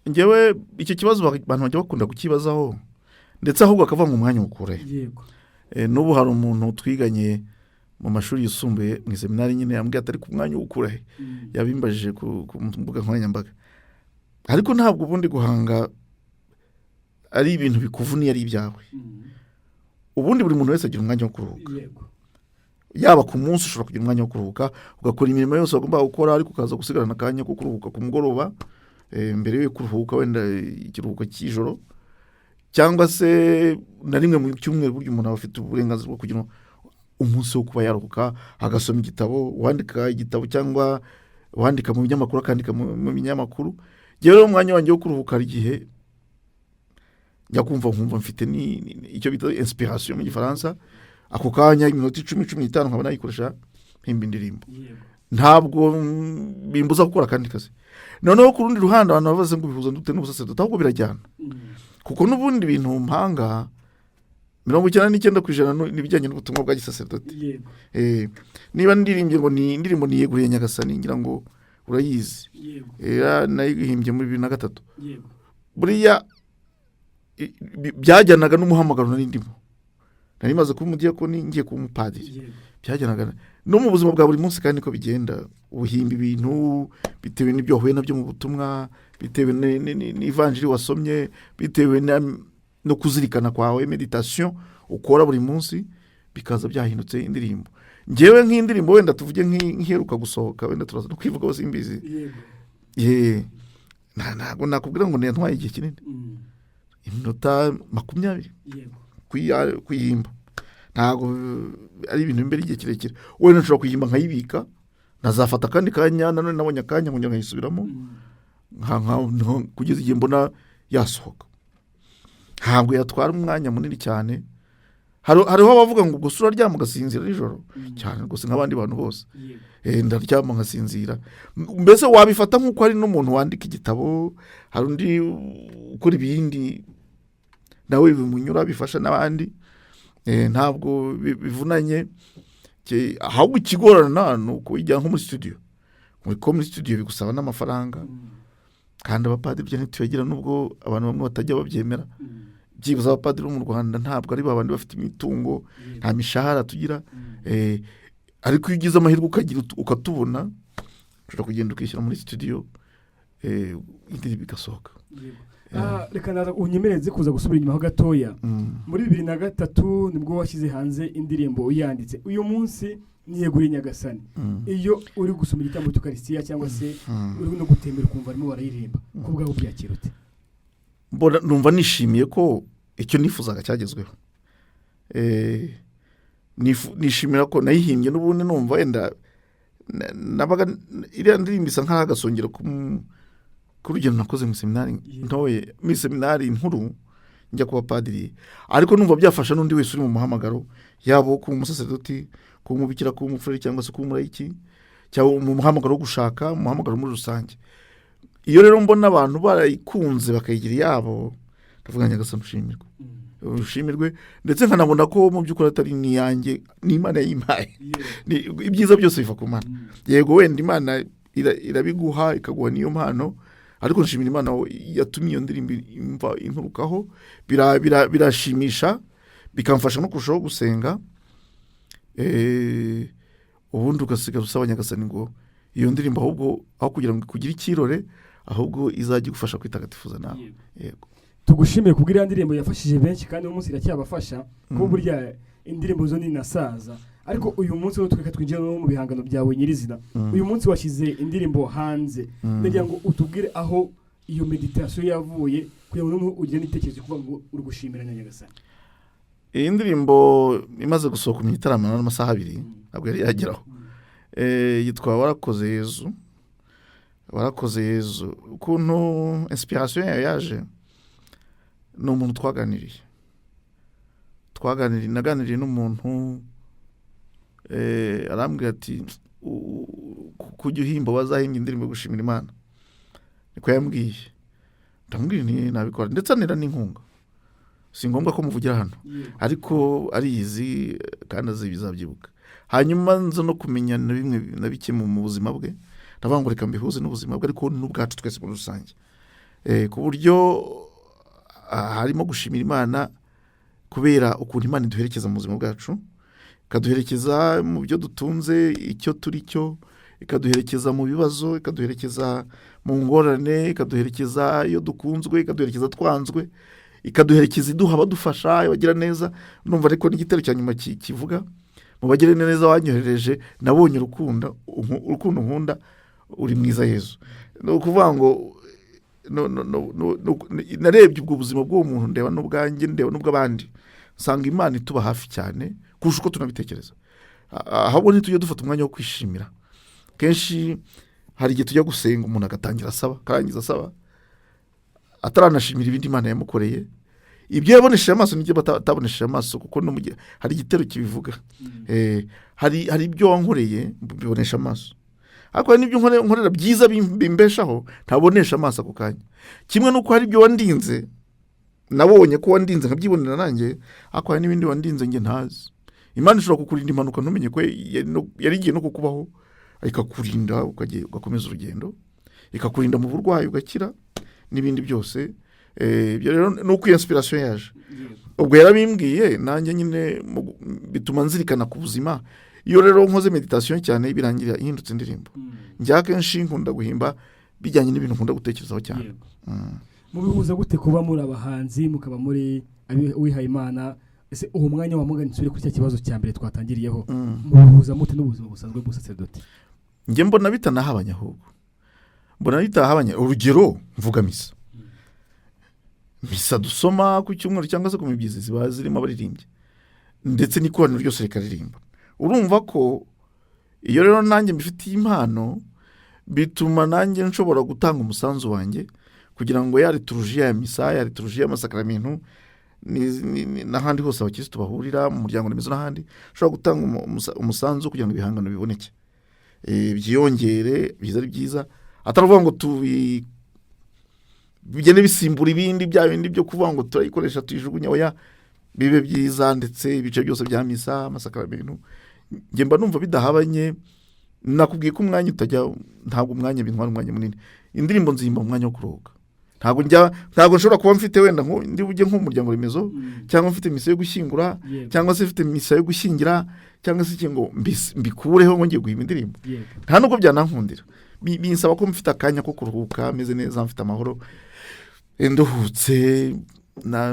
Njyewe icyo kibazo abantu bajya bakunda kukibazaho, ndetse ahubwo akavuga ngo umwanya ukure. N'ubu hari umuntu twiganye mu mashuri yisumbuye mu iseminari nyine, yambwiye ati: "Ariko umwanya uwukura he?" Yabimbajije ku mbuga nkoranyambaga. Ariko ntabwo ubundi guhanga ari ibintu bikuvuniye, ari ibyawe. Ubundi buri muntu wese agira umwanya wo kuruhuka. Yaba ku munsi ushobora kugira umwanya wo kuruhuka, ugakora imirimo yose wagomba gukora, ariko ukaza gusigarana akanya ko kuruhuka ku mugoroba, mbere yo kuruhuka wenda ikiruhuko cy'ijoro, cyangwa se na rimwe mu cyumweru. Burya umuntu aba afite uburenganzira bwo kugira umunsi wo kuba yaruhuka, agasoma igitabo, wandika igitabo cyangwa wandika mu binyamakuru, akandika mu binyamakuru. Njyewe rero umwanya wanjye wo kuruhuka, hari igihe njya kumva nkumva mfite icyo bita inspiration mu Gifaransa, ako kanya iminota 10, 15 nkaba nayikoresha mpimba indirimbo. Ntabwo bimbuza gukora akandi kazi. Noneho ku rundi ruhande abantu bavuze ngo bihuza dute n'ubusaserodoti? Ahubwo birajyana, kuko n'ubundi bintu mpanga 99% n'ibijyanye n'ubutumwa bwa gisaserodoti. Niba ndirimbye ngo ni indirimbo "Niyeguriye Nyagasani", ngira ngo urayizi. Nayihimbye muri 2003. Buriya byajyanaga n'umuhamagaro nari ndimo, nari maze kuba umudiyakoni, ngiye kuba umupadiri. Byajyanaga no mu buzima bwa buri munsi, kandi niko bigenda. Uhimba ibintu bitewe n'ibyo wahuye nabyo mu butumwa, bitewe n'ivanjiri wasomye, bitewe no kuzirikana kwawe, méditation ukora buri munsi, bikaza byahindutse indirimbo. Ngewe nk'indirimbo wenda tuvuge nk'iheruka gusohoka, wenda turaza no kwivugaho, simbizi. Ye, ntabwo nakubwira ngo ntwaye igihe kinini. Iminota 20 kuyihimba ntabwo ari ibintu imbere igihe kirekire. Wenda nshobora kuyihimba nkayibika, nazafata akandi kanya nanone nabonye akanya nkongera nkayisubiramo kugeza igihe mbona yasohoka. Ntabwo yatwara umwanya munini cyane. Hariho abavuga ngo gusa uraryama ugasinzira nijoro cyane rwose nk'abandi bantu bose. Ndaryama nkasinzira. Mbese wabifata nk'uko hari n'umuntu wandika igitabo, hari undi ukora ibindi nawe bimunyura bifasha n'abandi. Ntabwo bivunanye. Ahubwo ikigorana ni ukujya nko muri studio, muri studio bigusaba n'amafaranga, kandi abapadiri byo ntituyagira, nubwo abantu bamwe batajya babyemera. Byibuze abapadiri bo mu Rwanda ntabwo ari babandi bafite imitungo, nta mishahara tugira. Ariko iyo ugize amahirwe ukagira ukatubona, ushobora kugenda ukishyira muri studio, indirimbo igasohoka. Reka naza unyemereze kuza gusubira inyuma ho gatoya. Muri 2003 nibwo washyize hanze indirimbo uyanditse. Uyu munsi niyeguriye Nyagasani. Iyo uri gusoma igitambo cy'Ukarisitiya cyangwa se uri no gutembera ukumva barimo barayiririmba, ko ubwawe byakira ute? Mbona numva nishimiye ko icyo nifuzaga cyagezweho. Nishimira ko nayihimbye n'ubundi numva wenda nabaga iriya ndirimbo isa nk'aho agasongero k'urugendo nakoze mu seminari ntoye, muri seminari nkuru njya kuba padiri, ariko numva byafasha n'undi wese uri mu muhamagaro, yaba uwo kuba umusaseredoti, kuba umubikira, kuba umufurere cyangwa se kuba umulayiki, cyangwa mu muhamagaro wo gushaka, mu muhamagaro muri rusange. Iyo rero mbona abantu barayikunze bakayigira iyabo, ndavuga Nyagasani ushimirwe, ushimirwe, ndetse nkanabona ko mu by'ukuri atari n'iyanjye, ni Imana yayimpaye. Ibyiza byose biva ku Mana. Yego wenda Imana irabiguha ikaguha n'iyo mpano, ariko nshimira Imana yatumye iyo ndirimbo imva inturukaho. Birashimisha, bikamfasha no kurushaho gusenga. Ubundi ugasigara usaba Nyagasani ngo iyo ndirimbo ahubwo aho kugira ngo ikugire ikirore, ahubwo izajya igufasha kwitagatifuza nawe. Yego. Tugushimiye kubwo iriya ndirimbo yafashije benshi, kandi uyu munsi iracyabafasha, kuko burya indirimbo zo ni nasaza. Ariko uyu munsi wo tweka twinjira no mu bihangano byawe nyirizina. Uyu munsi washyize indirimbo hanze, ndagira ngo utubwire aho iyo meditation yavuye kugira ngo noneho ugire n'igitekerezo kuvuga ngo uri gushimira Nyagasani. Iyi ndirimbo imaze gusohoka mu gitaramo n'amasaha 2 ntabwo yari yageraho. Yitwa Warakoze Yezu. Warakoze Yezu, ukuntu inspiration yayo yaje ni umuntu twaganiriye, naganiriye n'umuntu, arambwira ati kujya uhimba wazahimbye indirimbo yo gushimira Imana, niko yambwiye. Ndamubwira nti nabikora, ndetse anera n'inkunga. Si ngombwa ko muvugira hano, ariko ariyizi kandi azi bizabyibuka. Hanyuma nza no kumenya na bimwe na bike mu buzima bwe, ndavuga ngo reka mbihuze n'ubuzima bwe, ariko n'ubwacu twese muri rusange. Ku buryo harimo gushimira Imana kubera ukuntu Imana iduherekeza mu buzima bwacu, ikaduherekeza mu byo dutunze, icyo turi cyo, ikaduherekeza mu bibazo, ikaduherekeza mu ngorane, ikaduherekeza iyo dukunzwe, ikaduherekeza twanzwe, ikaduherekeza iduha abadufasha, abagira neza. Numva ariko n'igitero cya nyuma kivuga mu bagire neza wanyohereje, nabonye urukundo nkunda, uri mwiza Yezu. Ni ukuvuga ngo narebye ubwo buzima bw'uwo muntu, ndeba n'ubwanjye, ndeba n'ubw'abandi, nsanga Imana ituba hafi cyane kurusha uko tunabitekereza. Ahubwo ntitujye dufata umwanya wo kwishimira. Kenshi hari igihe tujya gusenga umuntu agatangira asaba, akarangiza asaba ataranashimira ibindi Imana yamukoreye, ibyo yabonesheje amaso n'ibyo atabonesheje amaso, kuko no hari igitero kibivuga. Hari ibyo wankoreye mbibonesha amaso, ariko hari n'ibyo nkorera byiza bimbeshaho ntabonesha amaso ako kanya. Kimwe n'uko hari ibyo wandinze, nabonye ko wandinze nkabyibonera nanjye, ariko hari n'ibindi wandinze njye ntazi. Imana ishobora kukurinda impanuka ntumenye ko yari igiye no kukubaho, ikakurinda ugakomeza urugendo, ikakurinda mu burwayi ugakira n'ibindi byose. Ibyo rero ni uko iyo inspiration yaje. Ubwo yarabimbwiye nanjye nyine bituma nzirikana ku buzima. Iyo rero nkoze meditation cyane birangira ihindutse indirimbo. Njya kenshi nkunda guhimba bijyanye n'ibintu nkunda gutekerezaho cyane. Mubihuza gute kuba muri abahanzi mukaba muri uwihaye Imana? Ese uwo mwanya wamuganye nsubire kuri cya kibazo cya mbere twatangiriyeho, mubihuza mute n'ubuzima busanzwe bw'ubusaseredoti? Njye mbona bitanahabanye, ahubwo mbona bitahabanye. Urugero mvuga misa. Misa dusoma ku cyumweru cyangwa se ku mibyizi ziba zirimo abaririmbyi, ndetse n'ikoraniro ryose rikaririmba. Urumva ko iyo rero nanjye mbifitiye impano, bituma nanjye nshobora gutanga umusanzu wanjye kugira ngo ya liturujiya ya misa, ya liturujiya y'amasakaramentu n'ahandi hose abakirisitu bahurira mu muryango remezo n'ahandi, ushobora gutanga umusanzu kugira ngo ibihangano biboneke, byiyongere, biza ari byiza, atari ukuvuga ngo bigende bisimbura ibindi, bya bindi byo kuvuga ngo turayikoresha tuyijugunya. Oya, bibe byiza, ndetse ibice byose bya misa, amasakaramentu, njye mba numva bidahabanye. Nakubwiye ko umwanya utajya, ntabwo umwanya bintwara umwanya munini. Indirimbo nzihimba mu mwanya wo kuruhuka. Ntabwo njya, ntabwo nshobora kuba mfite wenda ndi bujye nk'umuryango remezo, cyangwa mfite misa yo gushyingura, cyangwa se mfite misa yo gushyingira, cyangwa se iki, ngo mbikureho ngo ngiye guhimba indirimbo. Nta nubwo byanankundira. Binsaba ko mfite akanya ko kuruhuka, meze neza, mfite amahoro, nduhutse,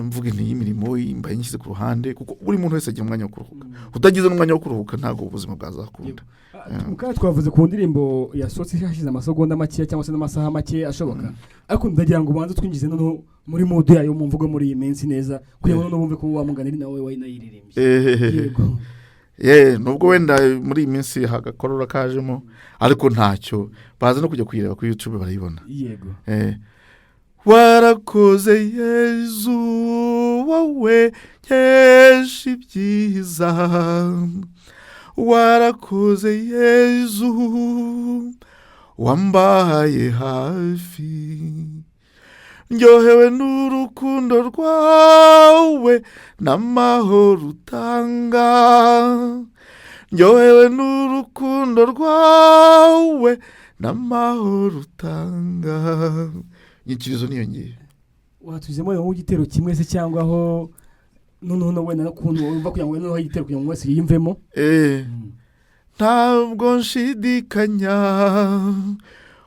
mvuga inti y'imirimo mbaye nyishyize ku ruhande, kuko buri muntu wese agira umwanya wo kuruhuka. Utagize n'umwanya wo kuruhuka, ntabwo ubuzima bwazakunda. Mukanya twavuze ku ndirimbo yasohotse hashize amasegonda make cyangwa se n'amasaha make ashoboka, ariko ndagira ngo ubanze twinjize noneho muri mood yayo mu mvugo muri iyi minsi neza, kugira ngo noneho bumve ko wa mugani nawe wayinayiririmbye. Yego. Ye, nubwo wenda muri iyi minsi hagakorora kajemo, ariko ntacyo, baza no kujya kuyireba kuri YouTube barayibona. Warakoze Yezu, wowe nkesha ibyiza, warakoze Yezu, wambaye hafi, ndyohewe n'urukundo rwawe n'amahoro utanga, ndyohewe n'urukundo rwawe n'amahoro utanga. Inyikirizo niyo ngiyo. Watuzemo nk'igitero kimwe se, cyangwa aho noneho na wenda n'ukuntu wumva, kugira ngo noneho igitero kugira ngo wese yiyumvemo? Ntabwo nshidikanya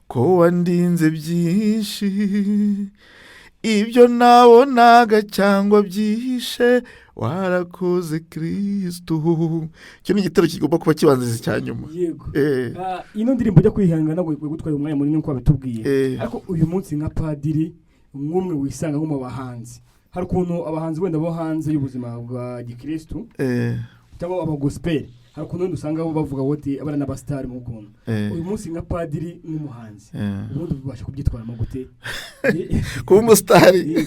ko wandinze byinshi, ibyo nabonaga cyangwa byihishe, warakoze Kirisitu. Icyo ni igitero kigomba kuba kibanziriza icya nyuma. Yego. Ino ndirimbo ujya kwihangana ntabwo gutwara umwanya munini nk'uko wabitubwiye, ariko uyu munsi nka padiri, nk'umwe wisanga nko mu bahanzi, hari ukuntu abahanzi wenda bo hanze y'ubuzima bwa gikirisitu cyangwa abagospel, hari ukuntu wenda usanga bo bavuga bati abana n'abasitari mu kuntu. Uyu munsi nka padiri, nk'umuhanzi, ubundi ubasha kubyitwaramo gute? Kuba umusitari,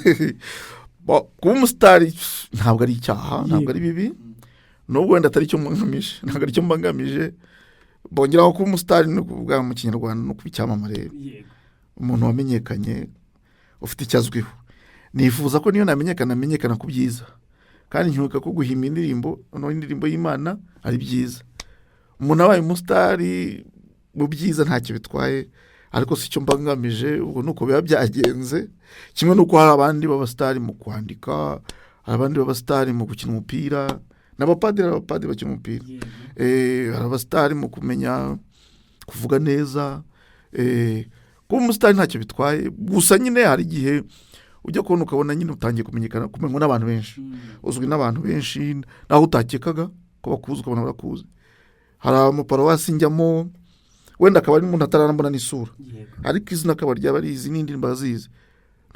kuba umusitari ntabwo ari icyaha, ntabwo ari bibi, nubwo wenda atari cyo mbangamije, ntabwo ari cyo mbangamije. Bongeraho kuba umusitari ni ukuvuga mu Kinyarwanda no kuba icyamamare, umuntu wamenyekanye, ufite icyo azwiho. Nifuza ko niyo namenyekana, namenyekana ku byiza, kandi nkibuka ko guhimba indirimbo, noneho indirimbo y'Imana, ari byiza. Umuntu abaye umusitari mu byiza ntacyo bitwaye, ariko si cyo mbangamije. Ubwo ni uko biba byagenze, kimwe n'uko hari abandi b'abasitari mu kwandika, hari abandi b'abasitari mu gukina umupira, n'abapadiri, hari abapadiri bakina umupira. Hari abasitari mu kumenya kuvuga neza. Kuba umusitari ntacyo bitwaye, gusa nyine hari igihe ujya kubona ukabona nyine utangiye kumenyekana, kumenywa n'abantu benshi, uzwi n'abantu benshi, naho utakekaga ko bakuzi ukabona barakuzi. Hari amaparuwasi njyamo, wenda akaba ari umuntu atararambona n'isura, ariko izina akaba ryaba arizi n'indirimbo azizi,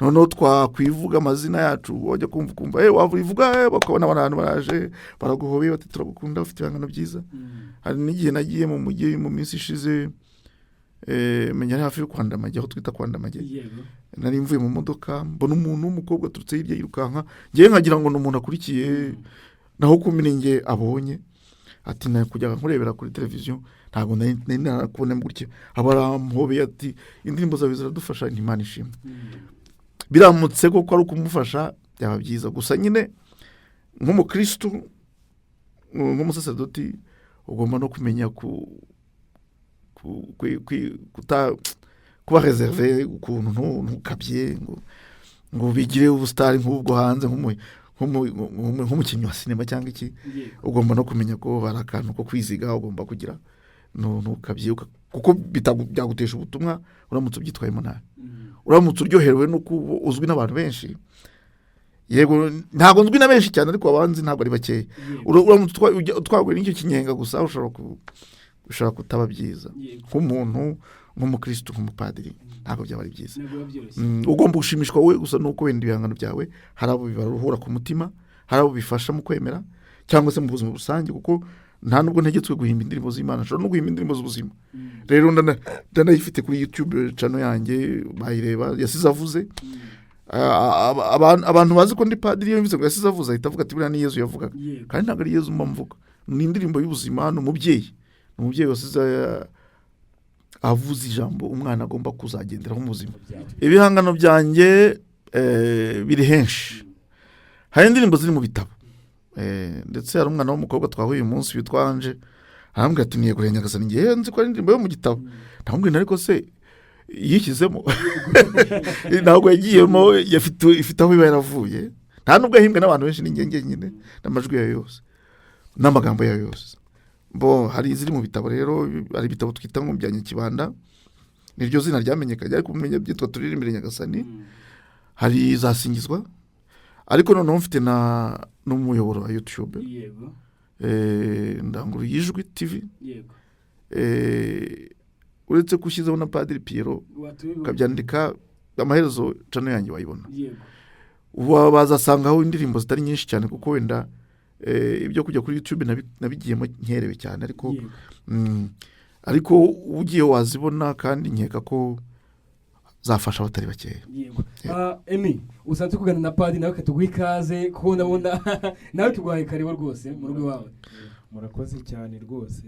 noneho twakwivuga amazina yacu, wajya kumva ukumva wava uyivuga, bakabona abantu baraje baraguhobeye, bati turagukunda, ufite ibihangano byiza. Hari n'igihe nagiye mu mujyi mu minsi ishize, menya ari hafi yo kwa Ndamage, aho twita kwa Ndamage. Nari mvuye mu modoka, mbona umuntu w'umukobwa aturutse hirya yirukanka, ngewe nkagira ngo ni umuntu akurikiye, naho kumenya njye abonye ati nakujyaga nkurebera kuri televiziyo, ntabwo nari narakubona gutya. Aba aramuhobeye ati indirimbo zawe ziradufasha, ni Imana ishimwe. Biramutse koko ari ukumufasha byaba byiza, gusa nyine nk'umukirisitu, nk'umusaserodoti, ugomba no kumenya kuba réservé ukuntu, ntukabye ngo bigire ubusitari nk'ubwo hanze, nk'umukinnyi wa sinema cyangwa iki. Ugomba no kumenya ko hari akantu ko kwiziga ugomba kugira, ntukabye, kuko byagutesha ubutumwa uramutse ubyitwayemo nabi, uramutse uryoherewe nuko uzwi n'abantu benshi. Yego, ntabwo nzwi na benshi cyane, ariko abanzi ntabwo ari bakeya. Uramutse utwawe n'icyo kinyenga gusa, ushobora kutaba byiza nk'umuntu, nk'umukirisitu, nk'umupadiri. Ntabwo byaba ari byiza. Ntabwo biba byoroshye. Ugomba gushimishwa wowe gusa nuko wenda ibihangano byawe hari abo bibaruhura ku mutima, hari abo bifasha mu kwemera cyangwa se mu buzima rusange, kuko nta nubwo ntegetswe guhimba indirimbo z'Imana, nshobora no guhimba indirimbo z'ubuzima. Rero ndanayifite kuri YouTube channel yanjye, bayireba, yasize avuze. Abantu bazi ko ndi padiri, iyo mvuze ngo yasize avuze, ahita avuga ati: "Buriya ni Yezu yavugaga." Kandi ntabwo ari Yezu mba mvuga, ni indirimbo y'ubuzima, ni umubyeyi wasize avuze ijambo umwana agomba kuzagenderaho mu buzima. Ibihangano byanjye biri henshi. Hari indirimbo ziri mu bitabo, ndetse hari umwana w'umukobwa twahuye uyu munsi witwa Anje, arambwira ati: "Niyeguriye Nyagasani, ngewe nzi ko ari indirimbo yo mu gitabo." Ndamubwira: "Ariko se yishyizemo?" Ntabwo yagiyemo, ifite aho iba yaravuye. Nta nubwo yahimbwe n'abantu benshi, ni njye njyenyine n'amajwi yayo yose n'amagambo yayo yose. Bo hari iziri mu bitabo rero, hari ibitabo twita ngo bya Nyakibanda, niryo zina ryamenyekanye, ariko umenya byitwa Turirimbire Nyagasani. Hari izasingizwa, ariko noneho mfite na n'umuyoboro wa YouTube, Ndanguruye Ijwi TV. Uretse ko ushyizeho na Padiri Pierrot, Watubibona. ukabyandika, amaherezo channel yanjye wayibona. Ubu bazasangaho indirimbo zitari nyinshi cyane, kuko wenda ibyo kujya kuri YouTube nabigiyemo nkerewe cyane, ariko ariko ugiye wazibona, kandi nkeka ko zafasha abatari bakeya. Yego. Emi, usanzwe kuganira na padiri, nawe katuguha ikaze, kuko ndabona nawe tuguhaye karibu rwose mu rugo iwawe. Murakoze cyane rwose.